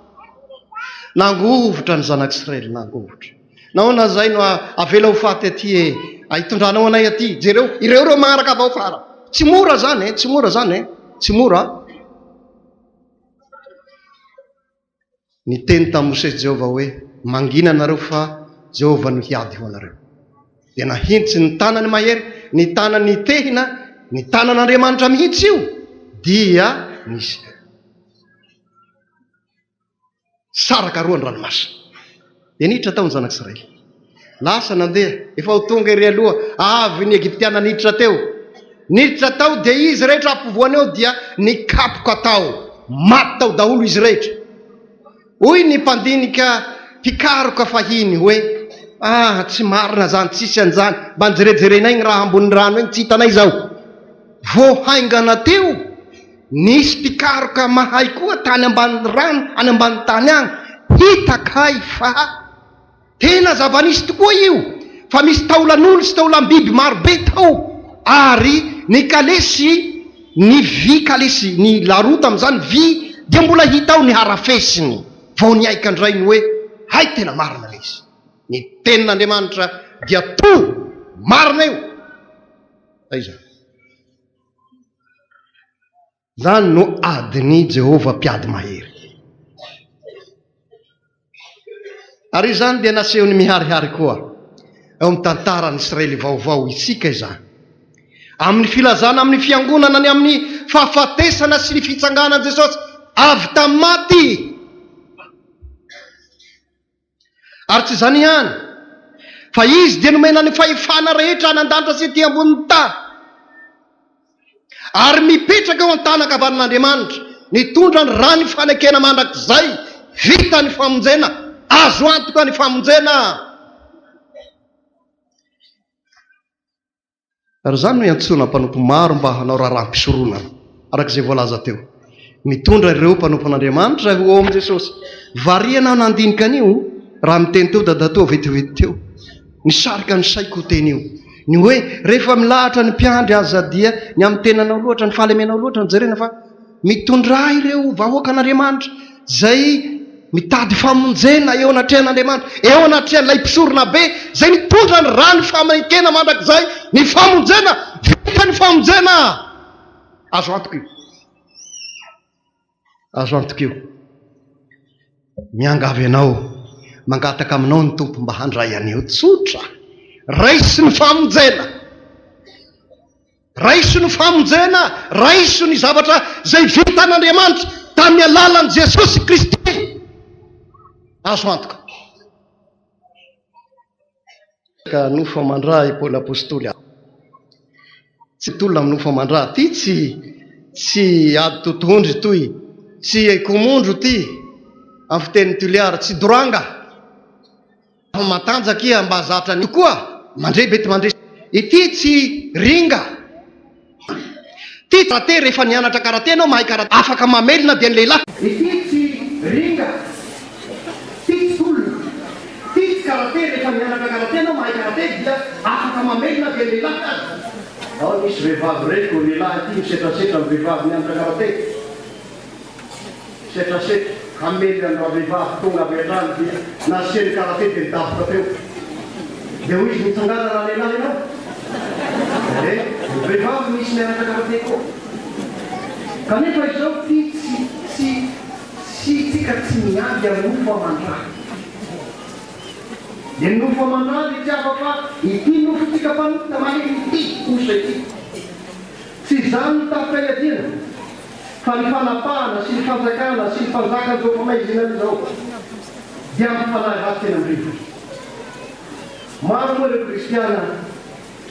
Nangovitra ny zanak'Israely, nangovitra. Nahoana izay no avela ho faty aty e? Hitondranao anay aty. Jereo, ireo ireo manaraka avy ao afara. Tsy mora izany e, tsy mora izany e, tsy mora. Niteny tamin'i Mosesy Jehovah hoe, Mangina nareo fa Jehovah no hiady ho anareo. Dia nahintsy ny tanany mahery, ny tanany tehina, ny tanan'Andriamanitra mihitsy io, dia nisy saraka roa ny ranomasina. Dia niditra tao ny zanak'Israely. Lasa nandeha, efa ho tonga ery aloha, avy ny Egyptiana niditra teo. Niditra tao dia izy rehetra ampovoany eo dia nikapoka tao. Maty tao daholo izy rehetra. Hoy ny mpandinika mpikaroka fahiny hoe, Ah, tsy marina izany, tsisy an'izany, mba nijerejerenay ny raha ambonin'ny rano eny, tsy hitanay izao. Vao haingana teo, nisy mpikaroka mahay koa tany ambanin'ny rano, any ambanin'ny tany any, hita kay fa tena zava-nisy tokoa io, fa misy taolan'olo sy taolam-biby marobe tao, ary ny kalesy, ny vy kalesy, ny laroa tamin'izany vy dia mbola hita ao ny harafesiny. Vao nihaika indray ny hoe, hay tena marina ilay izy. Ny tenin'Andriamanitra dia to marina io. Aiza? Izany no adin'i Jehovah Mpiady Mahery. Ary izany dia nasehony miharihary koa eo amin'ny tantaran'ny Israely vaovao isika izany. Amin'ny filazana amin'ny fiangonana ny amin'ny fahafatesana sy ny fitsanganan'i Jesosy avy tamin'ny maty. Ary tsy izany ihany, fa Izy dia nomena ny fahefana rehetra any an-danitra sy ety ambonin'ny tany, ary mipetraka eo an-tanan-kavanan'Andriamanitra, nitondra ny ràn'ny fanekena mandrakizay, vita ny famonjena, azo antoka ny famonjena. Ary izany no iantsoana mpanompo maro mba hanao raharaham-pisoronana, araka izay voalaza teo. Mitondra ireo mpanompon'Andriamanitra ho ao amin'i Jesosy. Variana aho nandinika an'io raha niteny teo dadatoa vetivety teo. Nisarika ny saiko io teny io. Ny hoe rehefa milahatra ny mpiandry aza dia ny amin'ny tenanao loatra, ny fahalemenao loatra no jerena fa Mitondrà ireo vahoakan'Andriamanitra izay mitady famonjena eo anatrehan'Andriamanitra, eo anatrehan'ilay Mpisoronabe izay mitondra ny ràn'ny famenkena mandrakizay, ny famonjena, vita ny famonjena! Azo antoka io. Azo antoka io. Miangavy anao, mangataka aminao ny Tompo mba handray an'io tsotra. Raiso ny famonjena. Raiso ny famonjena, raiso ny zavatra izay vitan'Andriamanitra tamin'ny alalan'i Jesosy Kristy. Azo antoka. Ka nofo aman-dra i Paoly Apostoly. Tsy tolona amin'ny nofo aman-dra. Ity tsy tsy ady totohondry toy, tsy komondro ity amin'ny fitenin'i Toliara, tsy doranga. Fa matanjaka iha mba zatra ny koa mandre bety mandresy. Ity tsy ringa. Ty karate rehefa nianatra karate ianao mahay karate afaka mamelona dia ny lehilahy. Ity tsy ringa. Ty tsy tolona. Ty tsy karate rehefa nianatra karate ianao mahay karate dia afaka mamelona dia ny lehilahy aza. Ao nisy vehivavy reko lehilahy ity misetrasetra ny vehivavy nianatra karate. Setrasetra, hamely an-dravehivavy tonga avy hatrany dia nasiany karate dia nidaboka teo. Dia hoy izy, mitsangàna ralehilahy ianao. Eh, ny vehivavy misy mianatra karate koa. Kanefa izao ity tsy, tsy, tsy, tsika tsy miady amin'ny nofo aman-dra. Ny nofo aman-dra dia tsy hafa fa ity nofontsika mpanota malemy ity, osa ity. Tsy izany no tafika iadiana. Fa ny fanapahana sy ny fanjakana sy ny mpanjakan'izao famaizinana izao dia amin'ny fanahy ratsy eny amin'ny rivotra. Maro moa ireo kristiana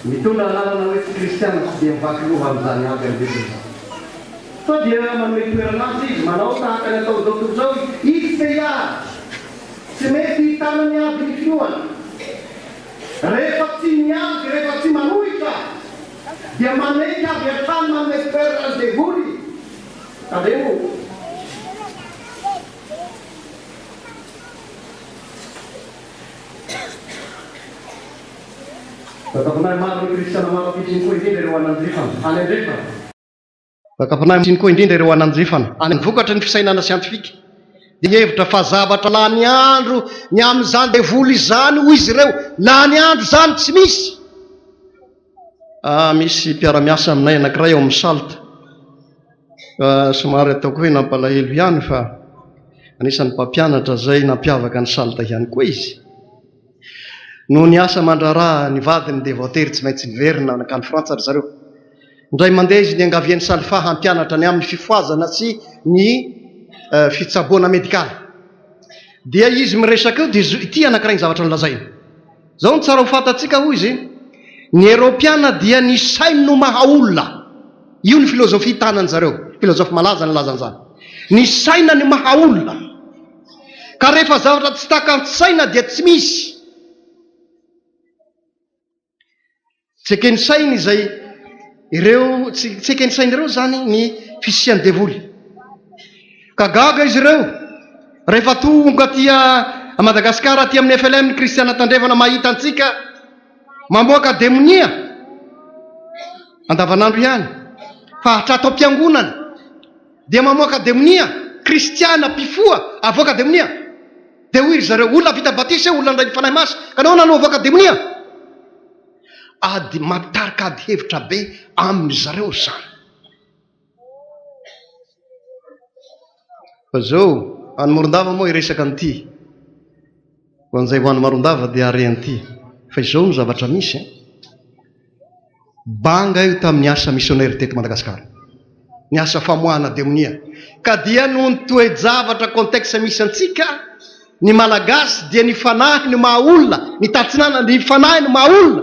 mitondra anarana hoe tsy kristiana tsy dia mivaky loha amin'izany ady amin'ny rivotra izany. Fa dia manome toerana azy izy, manao tahaka ny ataon'izao tontolo izao izy te hiady. Tsy mety hitana ny ady ny finoana. Rehefa tsy miady, rehefa tsy manohitra, dia manaiky avy hatrany manome toerana ny devoly. Tandremo o! Fakam-panahy maro ny kristiana maro ankehitriny koa indrindra ireo any andrefana. Any andrefana. Fakam-panahy ankehitriny koa indrindra ireo any andrefana. Any vokatry ny fisainana siantifika dia mihevitra fa zavatra lany andro ny amin'izany devoly izany hoy izy ireo. Lany andro izany tsy misy. Ah, misy mpiara-miasa aminay anankiray ao amin'ny Salt. Somary ataoko hoe nampalahelo ihany fa anisan'ny mpampianatra izay nampiavaka ny Salt ihany koa izy. Noho ny asa aman-draharaha ny vadiny dia voatery tsy maintsy niverina nankany Frantsa ry zareo. Indray mandeha izy niangavian'i Salfa hampianatra ny amin'ny fifohazana sy ny fitsaboana medikaly. Dia izy miresaka eo dia ity anankiray ny zavatra nolazainy. Izao no tsara ho fantatsika hoy izy, ny Eropeana dia ny sainy no maha olona. Io ny filozofia tanan zareo, filozofy malaza nilaza an'izany. Ny saina no maha olona. Ka rehefa zavatra tsy takan-tsaina dia tsy misy. Tsy eken'ny sainy izay ireo, tsy tsy eken'ny sain'ireo izany ny fisian'ny devoly. Ka gaga izy ireo rehefa tonga aty a Madagasikara aty amin'ny FLM ny kristiana tandrefana mahita antsika mamoaka demonia andavanandro ihany fa hatrato am-piangonana dia mamoaka demonia, kristiana mpifoha avoaka demonia. Dia hoy ry zareo, olona vita batisa io, olona nandray ny Fanahy Masina, ka nahoana no avoaka demonia? Ady, mampitarika ady hevitra be amin-dry zareo izany. Fa izao, any Morondava moa hiresaka an'ity. Ho an'izay ho any Marondava dia hare an'ity. Fa izao no zavatra misy an. Banga io tamin'ny asa misionera teto Madagasikara. Ny asa famoahana demonia. Ka dia noho ny toe-javatra contexte misy antsika, ny Malagasy dia ny fanahy no maha olona, ny tatsinanana ny fanahy no maha olona.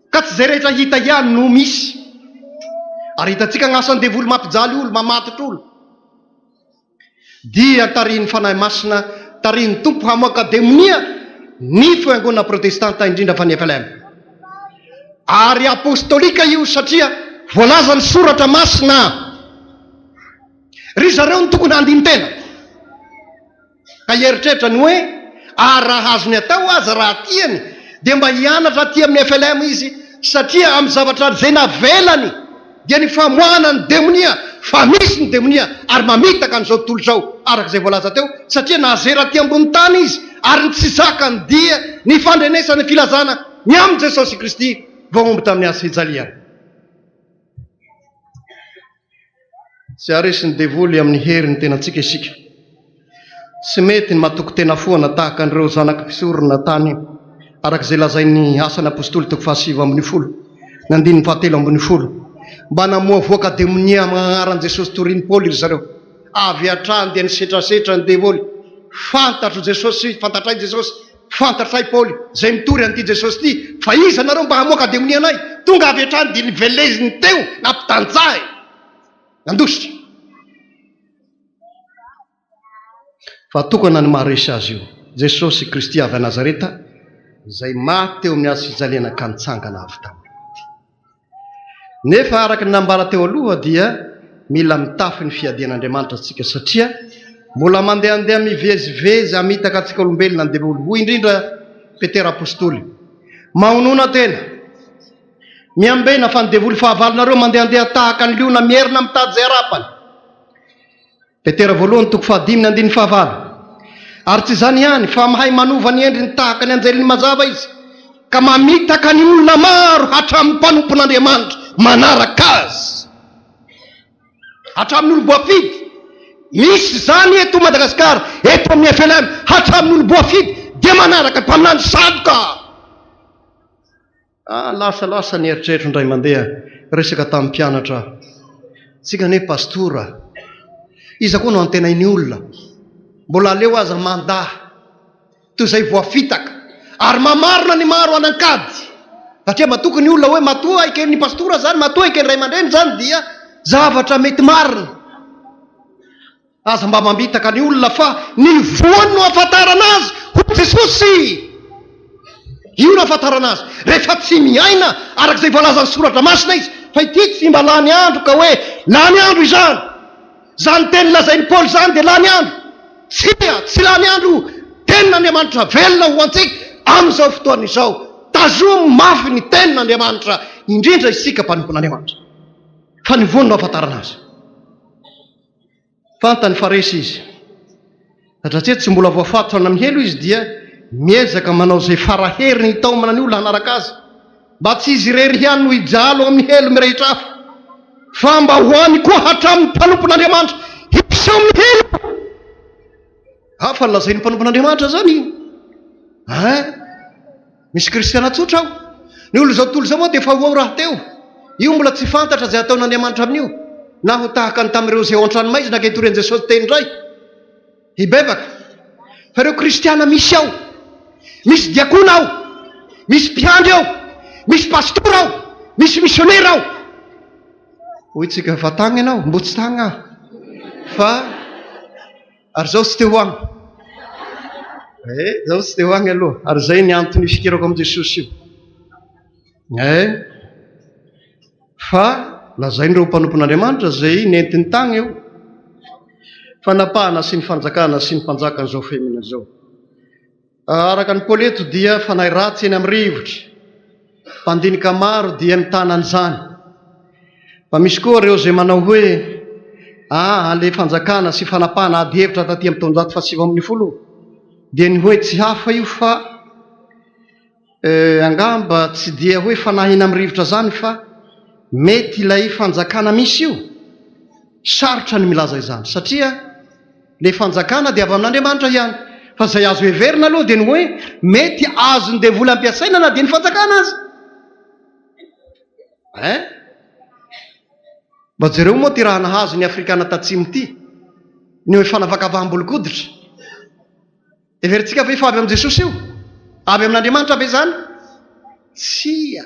Ka tsy izay rehetra hita ihany no misy. Ary hitantsika ny asan'ny devoly mampijaly olo, mamatotra olo. Dia tarihin'ny Fanahy Masina, tarihin'ny Tompo hamoaka demonia ny Fiangonana Protestanta indrindra fa ny FLM. Ary apostolika io satria voalazan'ny Soratra Masina. Ry zareo no tokony handini-tena ka hieritreritra ny hoe ary raha azony atao aza raha tiany dia mba hianatra aty amin'ny FLM izy satria amin'ny zavatra izay navelany dia ny famoahana ny demonia fa misy ny demonia ary mamitaka an'izao tontolo izao araka izay voalaza teo satria nazera aty ambony tany izy ary ny tsy zakany dia ny fandrenesana ny filazana ny amin'i Jesosy Kristy voahombo tamin'ny hazo fijaliana. Tsy haharesy ny devoly amin'ny hery ny tenantsika isika. Tsy mety ny matoky tena foana tahaka an'ireo zanaky mpisorona tany araka izay lazain'ny Asan'ny Apostoly toko fahasivy ambinifolo ny andininy fahatelo ambinifolo. Mba namoavoaka demonia amin'ny anaran'i Jesosy torian'i Paoly ry zareo. Avy hatrany dia nisetrasetra ny devoly. Fantatro Jesosy, fantatray Jesosy, fantatray Paoly, izay mitory an'ity Jesosy ity, fa iza nareo mba hamoaka demonia anay? Tonga avy hatrany dia niveleziny teo, nampitanjahiny. Nandositra. Fa tokana ny maharesy azy io, Jesosy Kristy avy any Nazareta, izay maty teo amin'ny hazo fijaliana ka nitsangana avy tamin'ny maty. Nefa araka ny nambara teo aloha dia mila mitafy ny fiadian'Andriamanitra isika satria mbola mandehandeha mivezivezy hamitaka antsika olombelona ny devoly. Hoy indrindra Petera apostoly, Mahonona tena, miambena fa ny devoly fahavalonareo mandehandeha tahaka ny liona mierina mitady izay harapany. Petera voalohany toko fahadimy ny andininy fahavalo. Ary tsy izany ihany, fa mahay manova ny endriny tahaka ny anjelin'ny mazava izy, ka mamitaka ny olona maro hatramin'ny mpanompon'Andriamanitra manaraka azy. Hatramin'ny olom-boafidy. Misy izany eto Madagasikara, eto amin'ny FLM, hatramin'ny olom-boafidy dia manaraka ny mpaminany sandoka. Ah, lasa lasa ny eritreritro indray mandeha resaka tamin'ny mpianatra aho. Tsika anie pastora. Iza koa no antenain'ny olona? Mbola aleo aza mandà toy izay voafitaka ary mamarina ny maro any an-kady. Satria matoky ny olona hoe matoa eken'ny pastora izany, matoa eken'ny ray aman-dreny izany dia zavatra mety marina. Aza mba mamitaka ny olona fa ny voany no ahafantarana azy hoy Jesosy. Io no ahafantarana azy. Rehefa tsy miaina araka izay voalazan'ny soratra masina izy. Fa ity tsy mba lany andro ka hoe lany andro izany. Izany teny lazain'i Paoly izany dia lany andro. Tsia, tsy lany andro io. Tenin'Andriamanitra velona ho antsika amin'izao fotoana izao. Tazomy mafy ny tenin'Andriamanitra, indrindra isika mpanompon'Andriamanitra. Fa ny voany no ahafantarana azy. Fantany fa resy izy. Satria tsy mbola voafatotra any amin'ny helo izy dia miezaka manao izay fara heriny hitaomana ny olona hanaraka azy, mba tsy izy irery ihany no hijaly ao amin'ny helo mirehitra afo, fa mba ho any koa hatramin'ny mpanompon'Andriamanitra hisy ao amin'ny helo. Hafa ny lazain'ny mpanompon'Andriamanitra izany. Hein? Misy kristiana tsotra ao. Ny olon'izao tontolo izao moa dia efa ho ao rahateo. Io mbola tsy fantatra izay hataon'Andriamanitra amin'io. Na ho tahaka ny tamin'ireo izay ao an-tranomaizina ka hitorian'i Jesosy teny indray. Hibebaka. Fa ireo kristiana misy ao. Misy diakona ao, misy mpiandry ao, misy pastora ao, misy misionera ao. Hoy tsika fa tagny ianao, mbo tsy tagny aho. Fa ary zaho tsy te ho agny. Eh, zaho tsy te ho agny aloha. Ary izay ny antony ifikirako amin'i Jesosy io. Eh, fa lazain'ireo mpanompon'Andriamanitra izay nentiny tagny io. Fanapahana sy ny fanjakana sy ny mpanjakan'izao femina izao. Araka an'i Paoly eto dia fanahy ratsy eny amin'ny rivotra. Mpandinika maro dia mitana an'izany. Fa misy koa ireo izay manao hoe, Aa, ilay fanjakana sy fanapahana ady hevitra taty amin'ny taonjato fahasivy ambin'ny folo dia ny hoe tsy hafa io fa angamba tsy dia hoe fanahina amin'ny rivotra izany fa mety ilay fanjakana misy io. Sarotra ny milaza izany satria Ilay fanjakana dia avy amin'Andriamanitra ihany. Fa izay azo heverina aloha dia ny hoe mety azon'ny devoly ampiasaina na dia ny fanjakana aza. Hein? Mba jereo moa ity raha nahazo ny Afrikana Tatsimo ity, ny hoe fanavakavaham-bolon-koditra. Heverintsika ve fa avy amin'i Jesosy io? Avy amin'Andriamanitra ve izany? Tsia.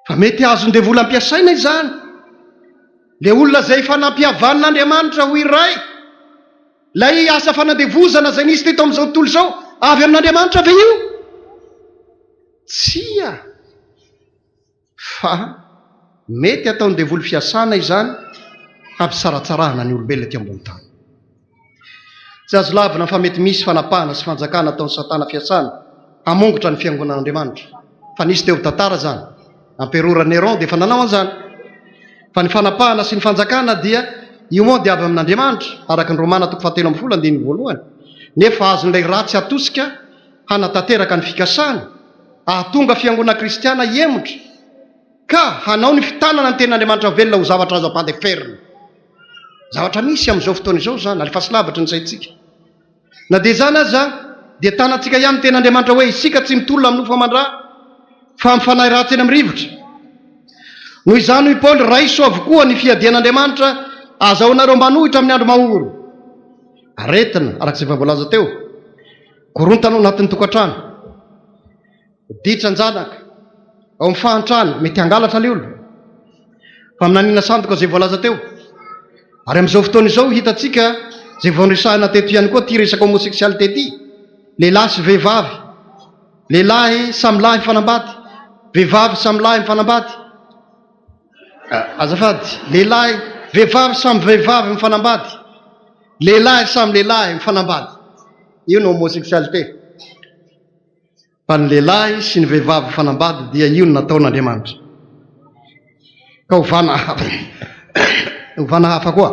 Fa mety azon'ny devoly ampiasaina izany. Ilay olona izay efa nampihavan'Andriamanitra ho iray, ilay asa fanandevozana izay nisy teto amin'izao tontolo izao, avy amin'Andriamanitra ve io? Tsia. Fa mety ataon'ny devoly fiasana izany hampisaratsarahana ny olombelona ety ambony tany. Tsy azo lavina fa mety misy fanapahana sy fanjakana ataon'i Satana fiasana hamongotra ny fiangonan'Andriamanitra. Fa nisy teo tantara izany. Amperora Néron dia efa nanao an'izany. Fa ny fanapahana sy ny fanjakana dia io moa dia avy amin'Andriamanitra, araka ny Romana toko fahatelo ambin'ny folo andininy voalohany. Nefa azon'ilay ratsy atosika hanatanteraka ny fikasany, hahatonga fiangonana kristiana hihemotra, ka hanao ny fitanana ny tenin'Andriamanitra velona ho zavatra azo ampandeferina. Zavatra misy amin'izao fotoana izao izany, alefaso lavitra ny saintsika. Na dia izany aza, dia tanantsika ihany ny tenin'Andriamanitra hoe isika tsy mitolona amin'ny nofo aman-dra, fa amin'ny fanahy ratsy eny amin'ny rivotra. Noho izany, hoy Paoly, raiso avokoa ny fiadian'Andriamanitra, azahoanareo manohitra amin'ny andro mahory. Aretina, araka izay efa voalaza teo, korontana ao anatin'ny tokantrano. Ditran-janaka, ao amin'ny fahantrana, mety hangalatra ilay olona. Faminaniana sandoka izay voalaza teo. Ary amin'izao fotoana izao hitantsika izay vao noresahina teto ihany koa ity resaka homosexualité ity. Lehilahy sy vehivavy, lehilahy samy lahy mifanambady, vehivavy samy lahy mifanambady. Azafady, lehilahy, vehivavy samy vehivavy mifanambady, lehilahy samy lehilahy mifanambady. Io no homosexualité. Fa ny lehilahy sy ny vehivavy mifanambady dia io no nataon'Andriamanitra. Ka ovana ovana hafa koa.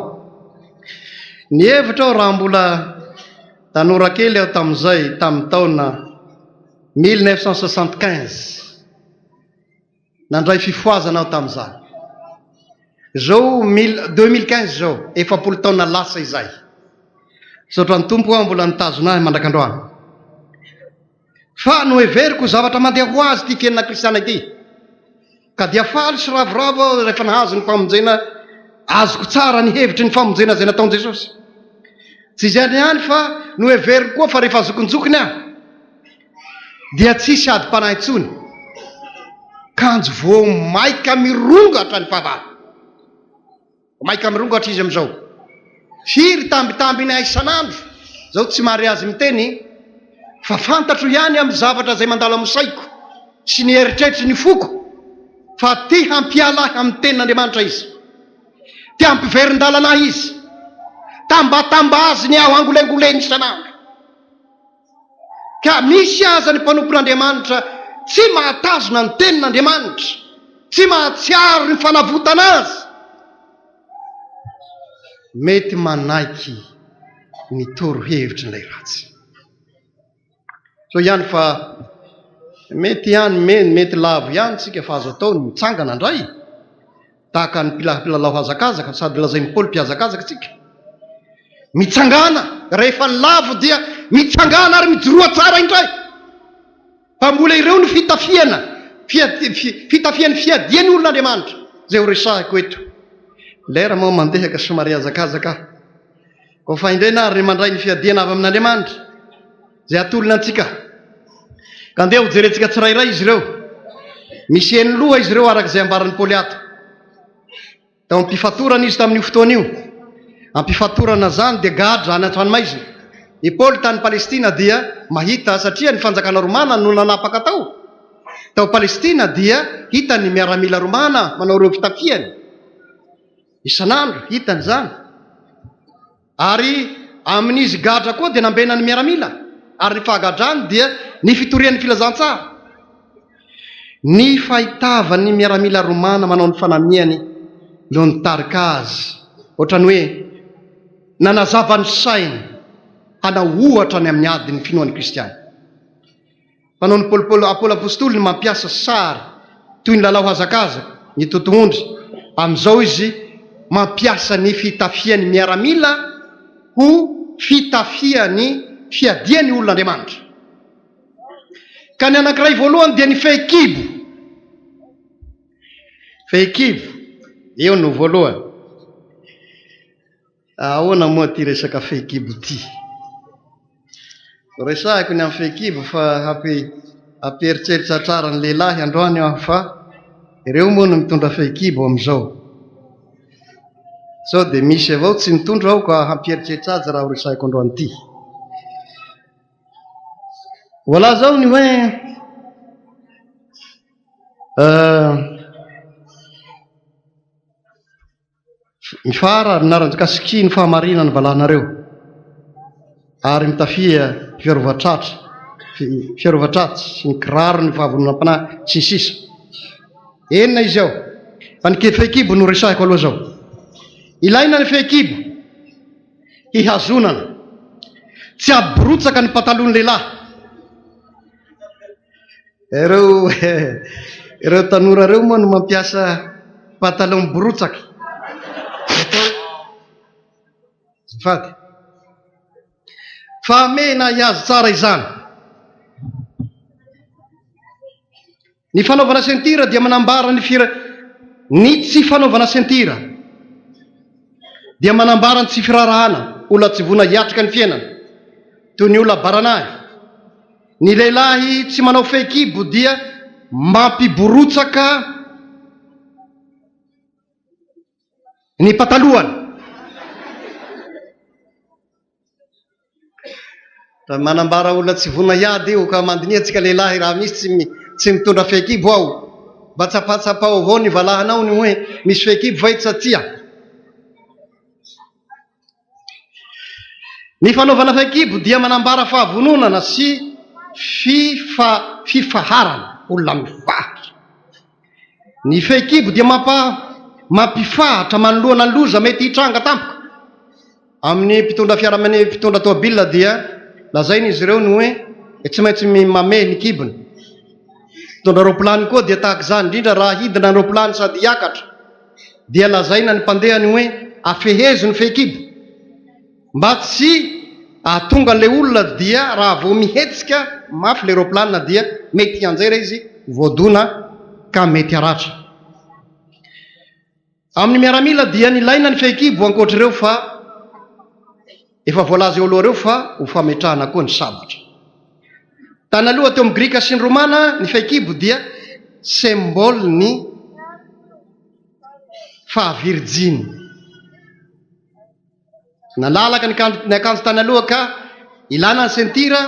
Ny hevitra aho raha mbola tanora kely aho tamin'izay tamin'ny taona 1975. Nandray fifohazana aho tamin'izany. Izao mille, 2015 izao, 40 taona lasa izay. Misaotra ny Tompo aho mbola nitazona ahy mandrak'androany. Fa noheveriko ho zavatra mandeha ho azy ity fiainana kristiana ity. Ka dia faly sy ravoravo aho rehefa nahazo ny famonjena, azoko tsara ny hevitry ny famonjena izay nataon'i Jesosy. Tsy izany ihany fa noheveriko koa fa rehefa zokinjokiny aho, dia tsy hisy adim-panahy intsony, kanjo vao maika mirongatra ny fahavalo. Vao maika mirongatra izy amin'izao. Firy tambitambiny ahy isan'andro, izao tsy mahare azy miteny, fa fantatro ihany amin'ny zavatra izay mandalo amin'ny saiko sy ny eritreritry ny foko fa te hampiala ahy amin'ny tenin'Andriamanitra izy. Te hampiverin-dalana ahy izy. Tambatambaziny aho angolengoleny isan'andro. Ka misy aza ny mpanompon'Andriamanitra tsy mahatazona ny tenin'Andriamanitra, tsy mahatsiaro ny fanavotana azy. Mety manaiky ny torohevitrin'ilay ratsy. Sao ihany fa mety ihany, mety lavo ihany tsika fa azo atao ny mitsangana indray. Tahaka ny mpilalao hazakazaka, sady lazain'i Paoly mpihazakazaka isika. Mitsangàna, rehefa lavo dia mitsangàna ary mijoroa tsara indray. Fa mbola ireo no fitafiana, fitafian'ny fiadian'ny olon'Andriamanitra, izay horesahiko eto. Lera moa mandeha ka somary hihazakazaka aho. Koa fahendrena ary ny mandray ny fiadiana avy amin'Andriamanitra izay atolony antsika. Ka andeha hojerentsika tsirairay izy ireo. Misy eny loha izy ireo araka izay ambaran'i Paoly ato. Tao am-pifatorana izy tamin'io fotoana io. Am-pifatorana izany dia gadra any an-tranomaizina. I Paoly tany Palestina dia mahita satria ny fanjakana romana no nanapaka tao. Tao Palestina dia hita ny miaramila romana manao ireo fitafiany. Isan'andro hitany izany. Ary amin'izy gadra koa dia nambenan'ny miaramila, ary ny fahagadrany dia ny fitorian'ny filazantsara. Ny fahitavan'ny miaramila romana manao ny fanamiany no nitarika azy, ohatran'ny hoe nanazava ny sainy hanao ohatra ny amin'ny ady ny finoan'ny kristiana. Fanaon'i Paoly Paoly Paoly Apostoly ny mampiasa sary toy ny lalao hazakazaka, ny totohondry. Amin'izao izy mampiasa ny fitafian'ny miaramila ho fitafian'ny fiadian'ny olon'Andriamanitra. Ka ny anankiray voalohany dia ny fehikibo. Fehikibo, eo no voalohany. Ahoana moa ity resaka fehikibo ity? Resahiko ny amin'ny fehikibo fa hampieritreritra tsara ny lehilahy androany aho fa ireo moa no mitondra fehikibo amin'izao. Sao dia misy avao tsy mitondra aho ka hampieritreritra azy raha horesahiko androany ity. Voalaza ao ny hoe Mifara ary naran-kasiky ny fahamarinana ny valanareo, ary mitafia fiarovan-tratra, fiarovan-tratsy sy ny kiraro ny fahavononam-panahy, sy ny sisa. Enina izy ao, fa ny fehikibo no resahiko aloha izao. Ilaina ny fehikibo hihazonana, tsy hampiborotsaka ny patalohan'ny lehilahy. Ireo ireo tanora ireo moa no mampiasa pataloha miborotsaka. Azafady. Fahamehana hihazo tsara izany. Ny fanaovana sentira dia manambara ny fira ny tsy fanaovana sentira dia manambara ny tsy firarahana olona tsy vonona hiatrika ny fiainana toy ny olona baranahy. Ny lehilahy tsy manao fehikibo dia mampiborotsaka ny patalohany. Raha manambara olona tsy vonona hiady io ka mandiniha antsika lehilahy raha misy tsy tsy mitondra fehikibo ao, mba tsapatsapao avao ny valahanao ny hoe misy fehikibo va ito sa tsia. Ny fanaovana fehikibo dia manambara fahavononana sy fifa fifaharana, olona mifahatra. Ny fehikibo dia mampa mampifahatra manoloana ny loza mety hitranga tampoka. Amin'ny mpitondra fiara amin'ny mpitondra tomobilina dia lazaina izy ireo ny hoe tsy maintsy mamehy ny kibony. Mpitondra roapilany koa dia tahaka izany, indrindra raha hidina ny roapilany sady hiakatra. Dia lazaina ny mpandeha ny hoe afehezo ny fehikibo mba tsy ahatonga an'ilay olona dia raha vao mihetsika mafy ilay roaplanina dia mety hianjera izy voadona ka mety haratra. Amin'ny miaramila dia nilaina ny fehikibo ankoatr'ireo fa efa voalaza eo aloha ireo fa ho fametrahana koa ny sabatra. Tany aloha teo amin'ny Grika sy ny Romana ny fehikibo dia symbole ny fahavirijiny. Nalalaka ny akanjo tany aloha ka ilana ny sentira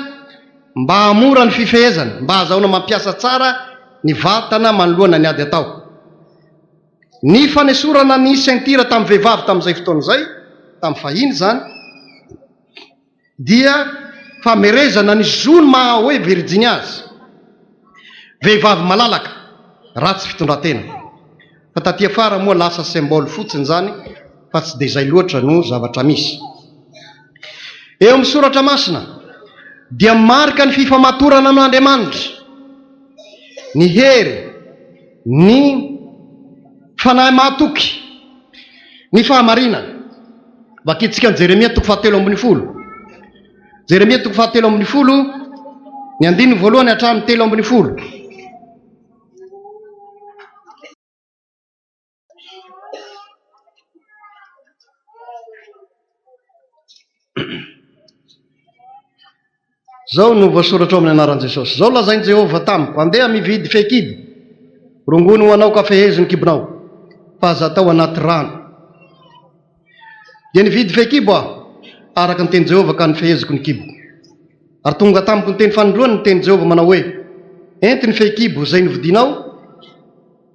mba hahamora ny fifehezana, mba hahazahoana mampiasa tsara ny vatana manoloana ny ady atao. Ny fanesorana ny sentira tamin'ny vehivavy tamin'izay fotoana izay, tamin'ny fahiny izany, dia famerezana ny zony maha hoe virijiny azy. Vehivavy malalaka, ratsy fitondran-tena. Fa taty afara moa lasa symbole fotsiny izany fa tsy dia izay loatra no zavatra misy. Eo amin'ny soratra masina dia marika ny fifamatorana amin'Andriamanitra, ny hery, ny fanahy mahatoky, ny fahamarinana. Vakintsika ny Jeremia toko fahatelo ambin'ny folo. Jeremia toko fahatelo ambin'ny folo, ny andininy voalohany hatramin'ny 13. Izao no voasoratra ao amin'ny anaran'i Jesosy, Izao lazain'i Jehovah tamiko, 'Andeha mividy fehikibo, rongony ho anao ka fehezo ny kibonao, fa aza atao anaty rano. Dia nividy fehikibo aho, araka ny tenin'i Jehovah, ka nofeheziko ny kiboko. Ary tonga tamiko ny teny fanindroany ny tenin'i Jehovah manao hoe, Ento ny fehikibo izay novidinao,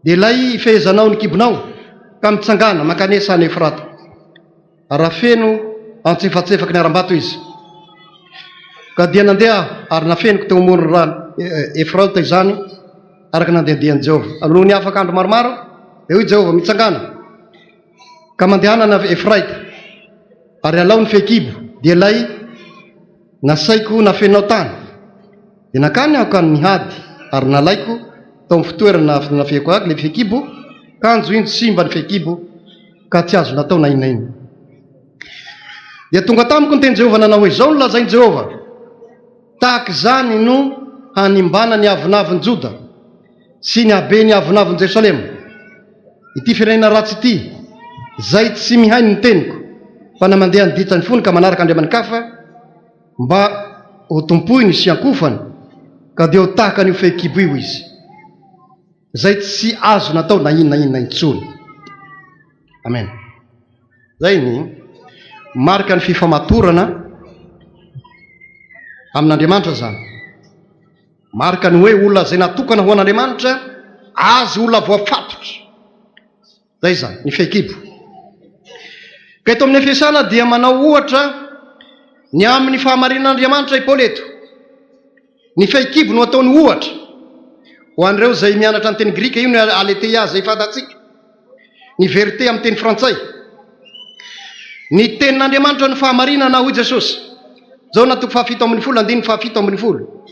dia ilay ifehezanao ny kibonao, ka mitsangàna, mankanesa any Efrata. Ary raha feno antsefatsefaky ny harambato izy. Ka dia nandeha aho, ary nafeniko teo amoron'ny rano Efrata izany, araka ny nandehandehan'i Jehovah. Ary nony afaka andro maromaro, dia hoy Jehovah, Mitsangàna, ka mandehana any Efraita, ary alao ny fehikibo, dia ilay nasaiko nafeninao tany. Dia nankany aho ka nihady, ary nalaiko tao amin'ny fitoerana nafehiko ahy ilay fehikibo, kanjo indro simba ny fehikibo, ka tsy azo natao na inona inona. Dia tonga tamiko ny tenin'i Jehovah nanao hoe, Izao no lazain'i Jehovah, Tahaka izany no hanimbana ny avonavon'i Joda sy ny haben'ny avonavon'i Jerosalema, ity firenena ratsy ity, izay tsy mihaino ny teniko, fa na mandeha ny ditran'ny fony ka manaraka andriamani-kafa mba hotompoiny sy hiankofany, ka dia ho tahaka an'io fehikibo io izy. Izay tsy azo natao na inona inona intsony. Amen. Izay ny marika ny fifamatorana amin'Andriamanitra izany. Marika ny hoe olona izay natokana ho an'Andriamanitra, azy olona voafatotra. Izay izany, ny fehikibo. Ka eto amin'ny Efesana dia manao ohatra ny amin'ny fahamarinan'Andriamanitra i Paoly eto. Ny fehikibo no ataony ohatra. Ho an'ireo izay mianatra ny teny grika, io ny aletheia izay fantatsika. Ny vérité amin'ny teny frantsay. Ny tenin'Andriamanitra no fahamarinana, hoy Jesosy. Jaona toko fahafito ambin'ny folo andininy fahafito ambin'ny folo.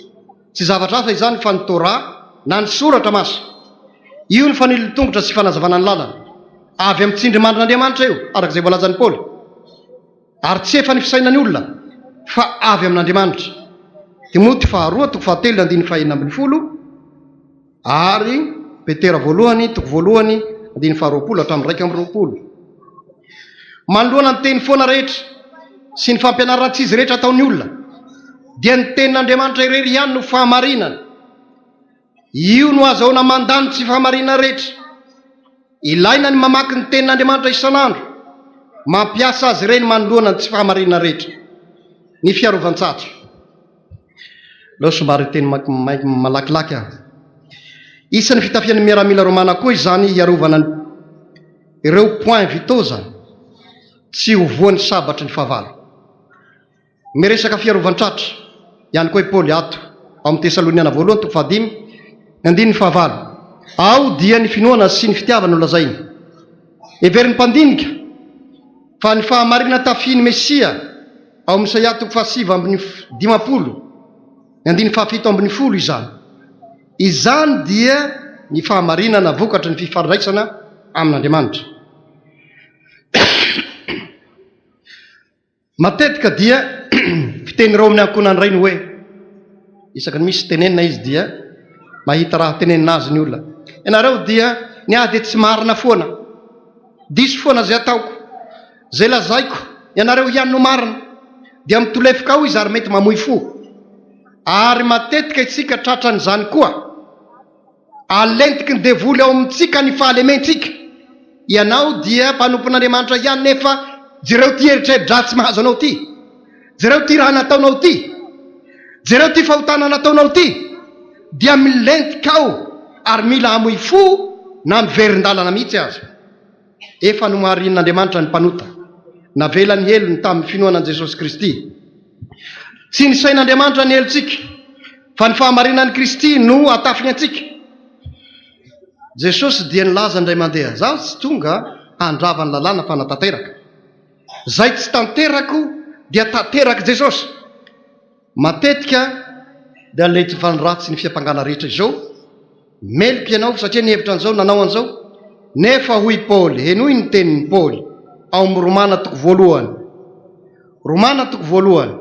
Tsy zavatra hafa izany fa ny Torah na ny Soratra Masina. Io ny fanilin-tongotra sy fanazavana ny lalana. Avy amin'ny tsindrimandrin'Andriamanitra io, araka izay voalazan'i Paoly. Ary tsy efa ny fisainan'ny olona, fa avy amin'Andriamanitra. Timoty faharoa toko fahatelo andininy fahenina ambin'ny folo ary Petera voalohany toko voalohany andininy faharoapolo hatramin'ny 21. Manoloana ny teny foana rehetra sy ny fampianarana tsy izy rehetra ataon'ny olona, dia ny tenin'Andriamanitra irery ihany no fahamarinana. Io no azahoana mandà ny tsy fahamarinana rehetra. Ilaina ny mamaky ny Tenin'Andriamanitra isan'andro, mampiasa azy ireny manoloana ny tsy fahamarinana rehetra. Ny fiarovan-tsarotra. Aleo somary hiteny malakilaky aho. Isan'ny fitafian'ny miaramila romana koa izany hiarovana ny ireo points vitaux izany tsy ho voan'ny sabatry ny fahavalo. Miresaka fiarovan-tratra ihany koa i Paoly ato ao amin'ny Tesaloniana Voalohany toko fahadimy, ny andininy fahavalo. Ao dia ny finoana sy ny fitiavana no lazainy. Heverin'ny mpandinika fa ny fahamarinana tafihin'ny Mesia ao amin'ny Isaia toko fahasivy ambin'ny dimampolo, ny andininy fahafito ambin'ny folo izany. Izany dia ny fahamarinana vokatry ny fifandraisana amin'Andriamanitra. Matetika dia fiten'ireo amin'ny ankohonany iray ny hoe, isaky ny misy tenenina izy dia mahita raha tenenina azy ny olona. Ianareo dia, ny ahy dia tsy marina foana. Diso foana izay ataoko. Izay lazaiko, ianareo ihany no marina. Dia mitolefoka ao izy ary mety mamoy fo. Ary matetika isika tratran'izany koa. Alentiky ny devoly ao amintsika ny fahalementsika. Ianao dia mpanompon'Andriamanitra ihany nefa jereo ity eritreri-dratsy mahazo anao ity. Jereo ity raha nataonao ity. Jereo ity fahotana nataonao ity. Dia milentika ao ary mila hamoy fo na miverin-dalana mihitsy aza. Efa noharian'Andriamanitra ny mpanota. Navela ny helony tamin'ny finoana an'i Jesosy Kristy. Tsy ny sain'Andriamanitra ny helotsika, fa ny fahamarinan'i Kristy no atafiny antsika. Jesosy dia nilaza indray mandeha, Izaho tsy tonga handrava ny lalàna fa hanatanteraka. Izay tsy tanterako dia tanterak'i Jesosy. Matetika dia lentivan'ny ratsy ny fiampangana rehetra izao, Meloka ianao satria nihevitra an'izao, nanao an'izao. Nefa hoy Paoly, henoy ny tenin'i Paoly ao amin'ny Romana toko voalohany. Romana toko voalohany,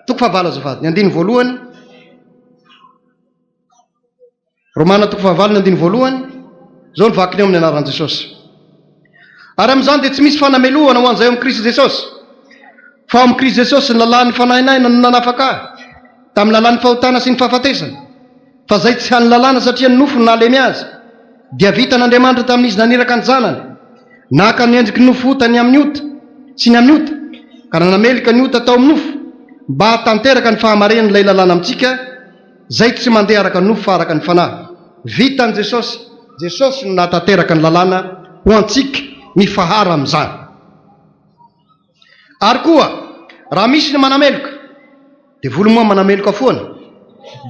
toko fahavalo azafady, ny andininy voalohany. Romana toko fahavalo ny andininy voalohany, izao no vakiny ao amin'ny anaran'i Jesosy. Ary amin'izany dia tsy misy fanamelohana ho an'izay ao amin'i Kristy Jesosy. Fa ao amin'i Kristy Jesosy ny lalàn'ny fanahin'aina no nanafaka ahy tamin'ny lalàn'ny fahotana sy ny fahafatesana. Fa izay tsy hany lalàna satria ny nofo no nahalemy azy, dia vitan'Andriamanitra tamin'izy naniraka ny Zanany, naka ny endriky ny nofo ota ny amin'ny ota sy ny amin'ny ota, ka nanameloka ny ota tao amin'ny nofo, mba hahatanteraka ny fahamarinan'ilay lalàna amintsika, izay tsy mandeha araka ny nofo fa araka ny Fanahy. Vitan'i Jesosy, Jesosy no nahatanteraka ny lalàna ho antsika mifahara amin'izany. Ary koa, raha misy ny manameloka, devoly moa manameloka foana,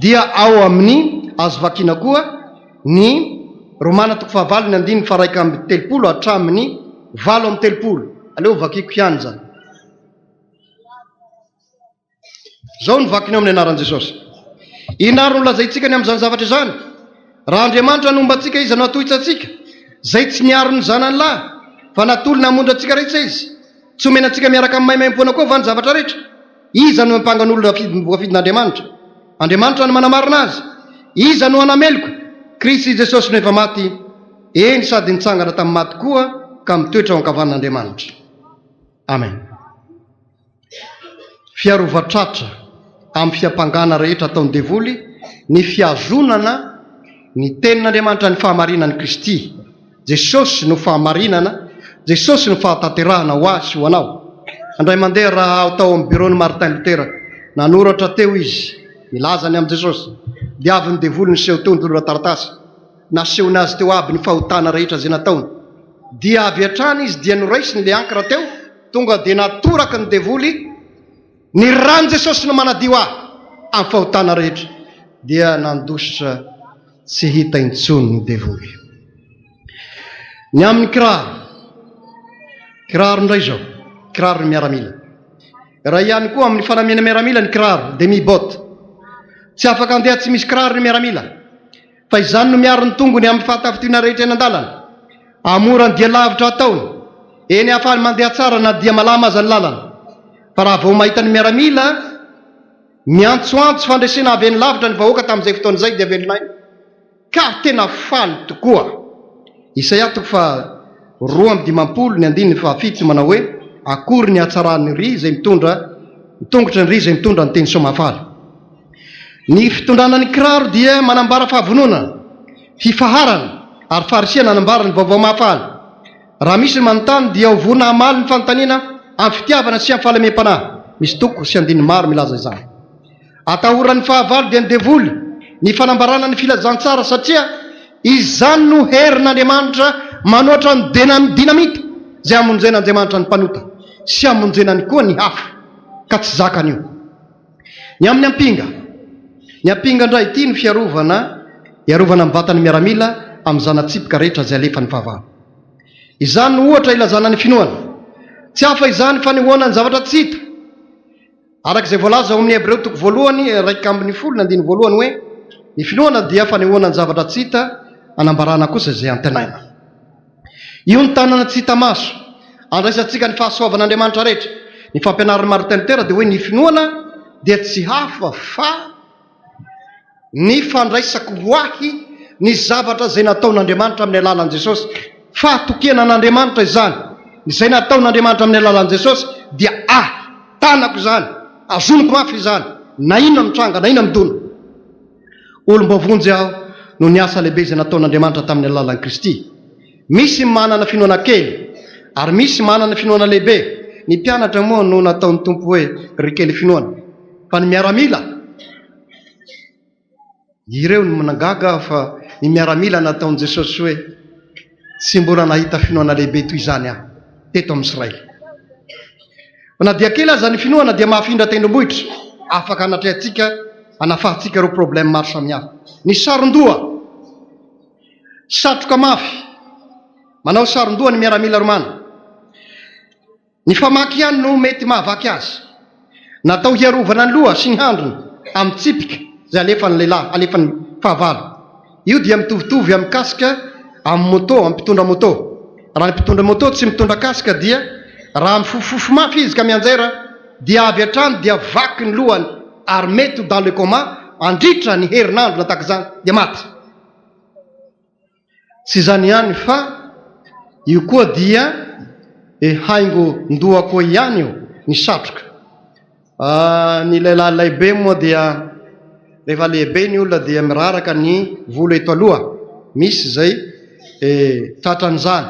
dia ao amin'ny, azo vakiana koa, ny Romana toko fahavalo ny andininy faha-31 hatramin'ny 38. Aleo vakiko ihany izany. Izao no vakiny ao amin'ny anaran'i Jesosy. Inona ary no lazaintsika ny amin'izany zavatra izany? Raha Andriamanitra no homba antsika, iza no hatohitra antsika? Izay tsy niaro ny Zanany lahy, fa natolony hamonjy antsika rehetra Izy. Tsy omena antsika miaraka amin'ny maimaimpoana koa va ny zavatra rehetra? Iza no hiampanga ny olona voafidin'Andriamanitra? Andriamanitra no manamarina azy. Iza no hanameloka? Kristy Jesosy no efa maty, eny sady nitsangana tamin'ny maty koa, ka mitoetra ao ankavanan'Andriamanitra. Amen. Fiarovan-tratra amin'ny fiampangana rehetra ataon'ny devoly ny fihazonana ny Tenin'Andriamanitra ny fahamarinan'i Kristy. Jesosy no fahamarinana, Jesosy no fahatanterahana ho ahy sy ho anao. Indray mandeha raha aho tao amin'ny biraon'i Martin Luther, nanoratra teo izy, nilaza ny amin'i Jesosy, dia avy ny devoly niseho teo nitondra taratasy, nasehony azy teo aby ny fahotana rehetra izay nataony. Dia avy hatrany izy dia noraisiny ilay ankra teo, Tonga dia natoraky ny devoly, Ny ran'i Jesosy no manadio ahy amin'ny fahotana rehetra. Dia nandositra tsy hita intsony ny devoly. Ny amin'ny kiraro. Kiraro indray izao. Kiraron'ny miaramila. Iray ihany koa amin'ny fanamiana miaramila ny kiraro, demi-botte. Tsy afaka handeha tsy misy kiraro ny miaramila. Fa izany no miaro ny tongony amin'ny fahatafintohina rehetra eny an-dalana. Hahamora ny dia lavitra ataony. Eny ahafahany mandeha tsara na dia malama aza ny lalana. Fa raha vao mahita ny miaramila miantsoantso fandresena avy eny lavitra ny vahoaka tamin'izay fotoana izay dia velon'aina. Ka tena faly tokoa! Isaia toko faha 52 ny andininy faha 7 manao hoe, Akory ny hatsaran'ny ry izay mitondra ny tongotry ny ry izay mitondra ny teny soa mahafaly. Ny fitondrana ny kiraro dia manambara fahavononana, fifaharana ary faharisihana hanambara ny vaovao mahafaly. Raha misy ny manontany dia ho vonona hamaly ny fanontaniana amin'ny fitiavana sy amin'ny fahalemem-panahy. Misy toko sy andininy maro milaza izany. Atahoran'ny fahavalo dia ny devoly ny fanambarana ny filazantsara satria izany no herin'Andriamanitra manoatra ny dinamita izay hamonjen'Andriamanitra ny mpanota sy hamonjenany koa ny hafa ka tsy zakany io. Ny amin'ny ampinga. Ny ampinga indray ity no fiarovana hiarovana ny vatan'ny miaramila amin'ny zana-tsipika rehetra izay alefan'ny fahavalo. Izany no ohatra ilazana ny finoana. Tsy hafa izany fanehoana ny zavatra tsy hita. Araka izay voalaza ao amin'ny Hebreo toko voalohany 11 ny andininy voalohany hoe, Ny finoana dia fanehoana ny zavatra tsy hita, anambarana kosa izay antenaina. Io ny tanana tsy hita maso, andraisantsika ny fahasoavan'Andriamanitra rehetra. Ny fampianaran'i Martin Luther dia hoe ny finoana dia tsy hafa fa ny fandraisako ho ahy ny zavatra izay nataon'Andriamanitra amin'ny alalan'i Jesosy. Fahatokiana an'Andriamanitra izany. Izay nataon'Andriamanitra amin'ny alalan'i Jesosy dia ahy. Tanako izany. Azoniko mafy izany. Na inona mitranga, na inona midona. Olom-boavonjy aho noho ny asa lehibe izay nataon'Andriamanitra tamin'ny alalan'i Kristy. Misy manana finoana kely, ary misy manana finoana lehibe. Ny mpianatra moa no nataon'ny Tompo hoe ry kely finoana. Fa ny miaramila, ireo no nagaga aho fa ny miaramila nataon'i Jesosy hoe tsy mbola nahita finoana lehibe toy izany aho teto amin'i Israely. Fa na dia kely aza ny finoana dia mahafindra tendrombohitra, afaka hanatrehantsika, hanafahantsika ireo problème maro samihafa. Ny saron-doha, satroka mafy, manao saron-doha ny miaramila romana. Ny famaky ihany no mety mahavaky azy. Natao hiarovana ny loha sy ny handrina amin'ny tsipika izay alefan'ny lehilahy, alefan'ny fahavalo. Io dia mitovitovy amin'ny casque amin'ny moto, amin'ny mpitondra moto. Raha ny mpitondra moto tsy mitondra casque dia raha mifofofofo mafy izy ka mianjera dia avy hatrany dia vaky ny lohany ary mety ho dans le coma mandritra ny herinandro na tahaka izany dia maty. Tsy izany ihany fa io koa dia haingon-doha koa ihany io ny satroka. Ny lehilahy lehibe moa dia rehefa lehibe ny olona dia miraraka ny volo eto aloha. Misy izay tratran'izany.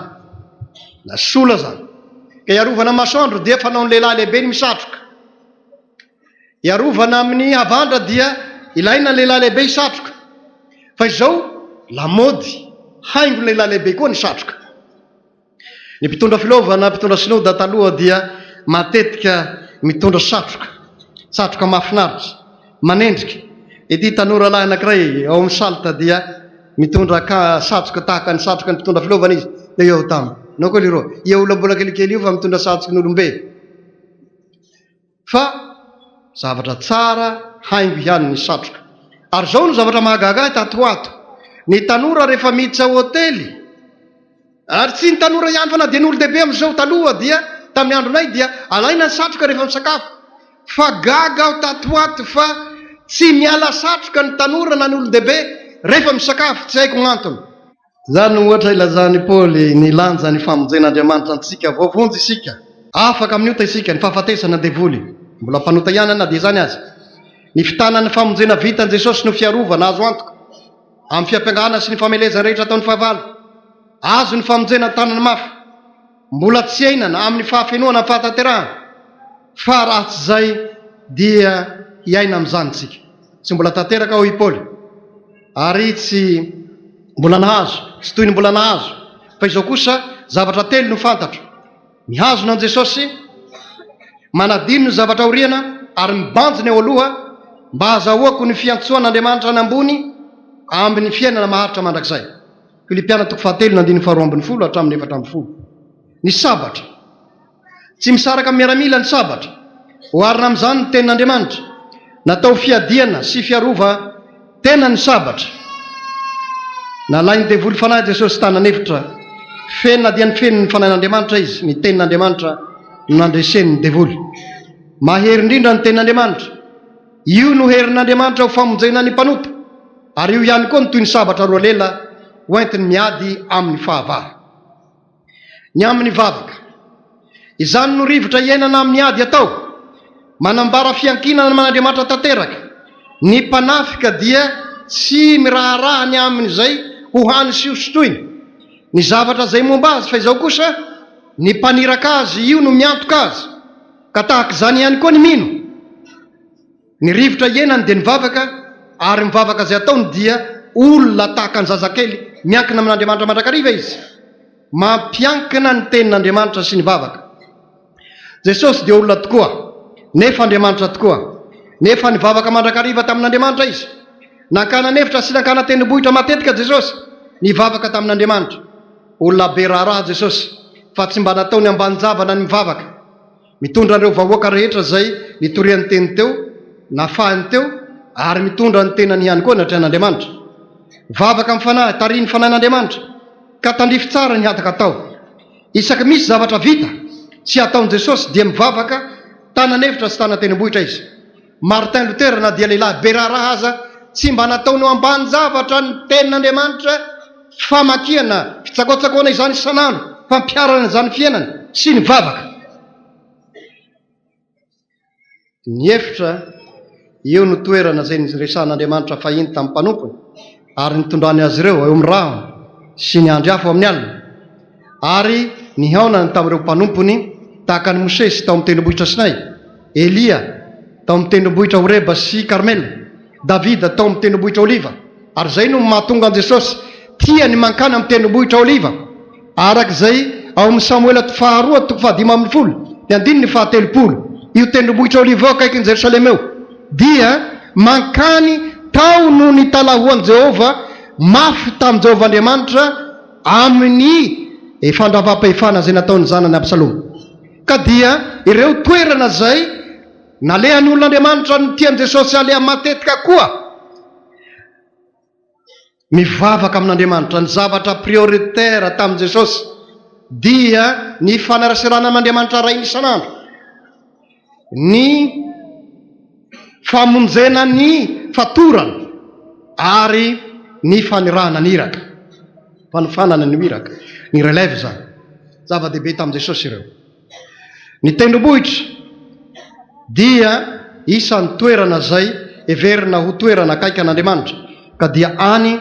Na sola izany. Ka hiarovana masoandro dia fanaon'ny lehilahy lehibe ny misatroka. Hiarovana amin'ny havandra dia ilaina ny lehilahy lehibe hisatroka. Fa izao lamaody, haingon'ny lehilahy lehibe koa ny satroka. Ny mpitondra filaovana, mpitondra synoda taloha dia matetika mitondra satroka, satroka mahafinaritra, manendrika. Ity tanora lahy anankiray ao amin'ny Salt dia mitondra satroka tahaka ny satroka ny mpitondra filaovana izy. Dia eo taminy, Anao koa leroa, io olona mbola kelikely io fa mitondra satroky ny olombe. Fa zavatra tsara haingo ihany ny satroka. Ary izao no zavatra mahagaga ahy tato ho ato, ny tanora rehefa miditra hotely, ary tsy ny tanora ihany fa na dia ny olon-dehibe amin'izao, taloha dia tamin'ny andronay dia alaina ny satroka rehefa misakafo, fa gaga aho tato ho ato fa tsy miala satroka ny tanora na ny olon-dehibe rehefa misakafo, tsy haiko ny antony. Izany no ohatra ilazan'i Paoly ny lanjan'ny famonjen'Andriamanitra antsika. Voavonjy isika. Afaka amin'ny ota isika, ny fahafatesana, ny devoly. Mbola mpanota ihany na dia izany aza. Ny fitanan'ny famonjena vitan'i Jesosy no fiarovana azo antoka amin'ny fiampangana sy ny famelezana rehetra ataon'ny fahavalo. Azo ny famonjena an-tanana mafy. Mbola tsy iainana amin'ny fahafenoana ny fahatanterahana, fa raha tsy izay dia hiaina amin'izany isika. Tsy mbola tanteraka hoy i Paoly, ary tsy mbola nahazo, tsy toy ny mbola nahazo, fa izao kosa zavatra telo no fantatro, mihazona an'i Jesosy, manadino ny zavatra aoriana ary mibanjina eo aloha mba hahazahoako ny fiantsoan'Andriamanitra any ambony amin'ny fiainana maharitra mandrakizay. Filipiana toko fahatelo ny andininy faharoa ambin'ny folo hatramin'ny 14. Ny sabatra. Tsy misaraka amin'ny miaramila ny sabatra. Oharina amin'izany ny tenin'Andriamanitra. Natao fiadiana sy fiarova tena ny sabatra. Nalain'ny devoly fanahy Jesosy tany an'efitra. Feno na dia ny feno ny fanahin'Andriamanitra izy, ny tenin'Andriamanitra no nandreseny ny devoly. Mahery indrindra ny tenin'Andriamanitra. Io no herin'Andriamanitra ho famonjena ny mpanota, ary io ihany koa no toy ny sabatra roa lela hoentiny miady amin'ny fahavalo. Ny amin'ny vavaka. Izany no rivotra iainana amin'ny ady atao. Manambara fiankinana amin'Andriamanitra tanteraka. Ny mpanafika dia tsy miraharaha ny amin'izay ho hany sy hosotroiny, ny zavatra izay momba azy, fa izao kosa, ny mpaniraka azy io no miantoka azy. Ka tahaka izany ihany koa ny mino. Ny rivotra iainany dia ny vavaka, ary ny vavaka izay ataony dia olona tahaka ny zazakely miankina amin'Andriamanitra mandrakariva izy. Mampiankina ny tenin'Andriamanitra sy ny vavaka. Jesosy dia olona tokoa, nefa Andriamanitra tokoa. Nefa nivavaka mandrakariva tamin'Andriamanitra izy. Nankany an'efitra sy nankany an-tendrombohitra matetika Jesosy, nivavaka tamin'Andriamanitra. Olona be raharaha Jesosy, fa tsy mba nataony ambanin-javana ny mivavaka. Mitondra an'ireo vahoaka rehetra izay nitoriany teny teo, nafahiny teo, ary mitondra ny tenany ihany koa anatrehan'Andriamanitra. Vavaka amin'ny fanahy, tarihin'ny fanahin'Andriamanitra, ka tandrify tsara ny hataka atao. Isaky misy zavatra vita sy ataon'i Jesosy dia mivavaka tanan'efitra sy tanan-tendrombohitra izy. Martin Luther na dia lehilahy be raharaha aza tsy mba nataony ho ambanin-javatra ny tenin'Andriamanitra, famakiana, fitsakoatsakoana izany isan'andro, fampiharana izany fiainana, sy ny vavaka. Ny efitra, eo no toerana izay niresahan'Andriamanitra fahiny tamin'ny mpanompony ary nitondrany azy ireo eo amin'ny rahona sy ny andry afo amin'ny alina, ary nihaonany tamin'ireo mpanompony tahaka an'i Mosesy tao amin'ny tendrombohitra Sinay, Elia tao amin'ny tendrombohitra Horeba sy Karmela, Davida tao amin'ny tendrombohitra Oliva. Ary izay no mahatonga an'i Jesosy tia ny mankany amin'ny tendrombohitra Oliva, araka izay ao amin'ny Samoela faharoa toko fahadimy ambin'ny folo, ny andininy fahatelopolo. Io tendrombohitra Oliva io akaikin'i Jerosalema io, dia mankany tao no nitalahoan'i Jehovah mafy tamin'i Jehovah Andriamanitra amin'ny fandravam-pahefana izay nataon'ny zanany Absaloma. Ka dia ireo toerana izay nalehan'ny olon'Andriamanitra no tian'i Jesosy haleha matetika koa. Mivavaka amin'Andriamanitra. Ny zavatra prioritaire tamin'i Jesosy dia ny faneraserana amin'Andriamanitra Rainy isan'andro, ny famonjena ny fatorana ary ny fanirahana ny iraka, fanofanana ny iraka, ny relève izany. Zava-dehibe tamin'i Jesosy ireo. Ny tendrombohitra. Dia isan'ny toerana izay heverina ho toerana akaiky an'Andriamanitra, ka dia any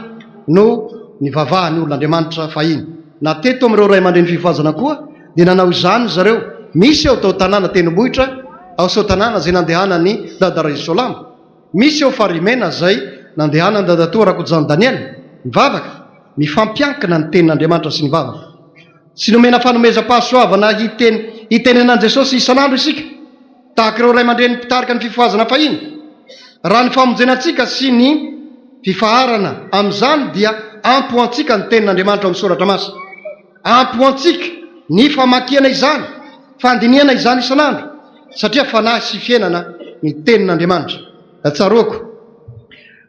no nivavahan'ny olon'Andriamanitra fahiny. Na teto amin'ireo ray aman-dreny fifohazana koa dia nanao izany zareo. Misy ao tao tanàna tendrombohitra ao Soatanàna izay nandehanan'i Dada Rahisolama. Misy ao Farihimena izay nandehanan'i Dadatoa Rakotojan Daniel nivavaka. Mifampiankina ny tenin'Andriamanitra sy ny vavaka. Tsy nomena fanomezam-pahasoavana hiteny hitenena an'i Jesosy isan'andro isika, tahaka ireo ray aman-dreny mpitarika ny fifohazana fahiny. Raha ny famonjena antsika sy ny fifaharana amin'izany dia ampy ho antsika ny Tenin'Andriamanitra ao amin'ny Soratra Masina. Ampy ho antsika ny famakiana izany, fandinihana izany isan'andro, satria fanahy sy fiainana ny Tenin'Andriamanitra. Tsaroako,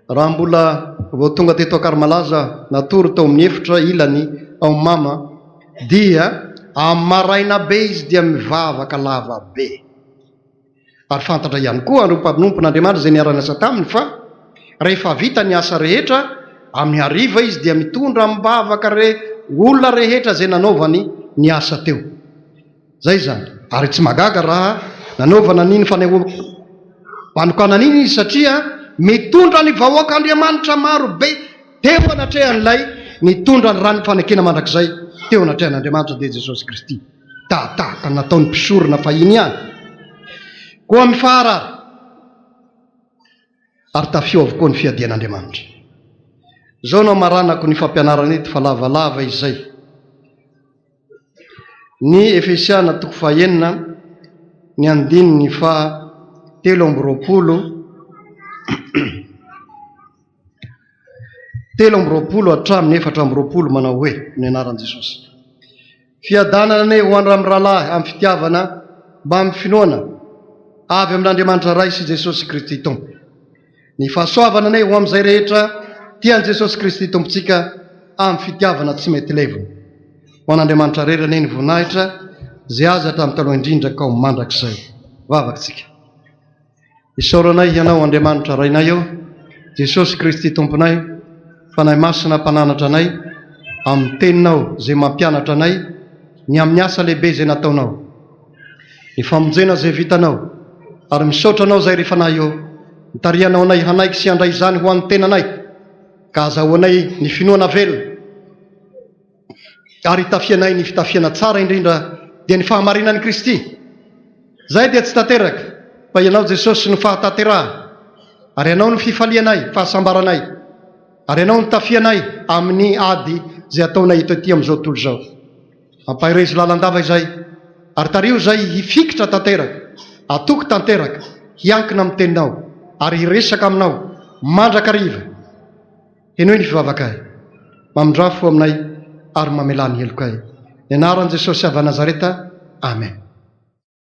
Raha mbola vao tonga teto Ankarimalaza natory tao amin'ny efitra ilany ao Mama dia amin'ny maraina be izy dia mivavaka lava be. Ary fantatra ihany koa ireo mpanompon'Andriamanitra izay niara-niasa taminy fa rehefa vita ny asa rehetra amin'ny hariva izy dia mitondra amim-bavaka re olona rehetra izay nanaovany ny asa teo. Zay izany. Ary tsy mahagaga raha nanaovana an'iny fanehoam-panokanana iny izy satria mitondra ny vahoaka Andriamanitra maro be teo anatrehan'ilay nitondra ny ran'ny fanekena mandrakizay teo anatrehan'Andriamanitra dia Jesosy Kristy. Tahatahaka ny nataon'ny mpisorona fahiny ihany. Koa mifahara ary. Ary tafio avokoa ny fiadian'Andriamanitra. Izao no amaranako ny fampianarana eto fa lavalava izay. Ny Efesiana toko fahenina, ny andininy faha 23, 23 hatramin'ny 24 manao hoe, amin'ny anaran'i Jesosy. Fiadanana anie ho an'ny rahalahy amin'ny fitiavana mbamin'ny finoana avy amin'Andriamanitra Ray sy Jesosy Kristy Tompo. Ny fahasoavana anie ho amin'izay rehetra tia an'i Jesosy Kristy Tompontsika amin'ny fitiavana tsy mety levona. Ho an'Andriamanitra irery anie ny voninahitra izay azy hatramin'ny taloha indrindra ka ho mandrakizay. Vavaka isika. Isaoranay Hianao Andriamanitra Rainay ô, Jesosy Kristy Tomponay, Fanahy Masina Mpananatra anay amin'ny Teninao izay mampianatra anay ny amin'ny asa lehibe izay nataonao. Ny famonjena izay vitanao, ary misaotra Anao izay ry Fanahy ô, nitarihanao anay hanaiky sy handray izany ho an'ny tenanay, ka azahoanay ny finoana velona, ary hitafianay ny fitafiana tsara indrindra dia ny fahamarinan'i Kristy. Izay dia tsy tanteraka, fa Ianao Jesosy no fahatanterahana, ary Ianao no fifalianay, fahasambaranay, ary Ianao no tafianay amin'ny ady izay ataonay eto ety amin'izao tontolo izao. Ampaherezo lalandava izay, ary tariho izay hifikitra tanteraka, hatoky tanteraka, hiankina amin'ny Teninao, ary hiresaka Aminao mandrakariva. Henoy ny fivavakay. Mamindrà fo aminay, ary mamelà ny helokay. Ny anaran'i Jesosy avy any Nazareta. Amen.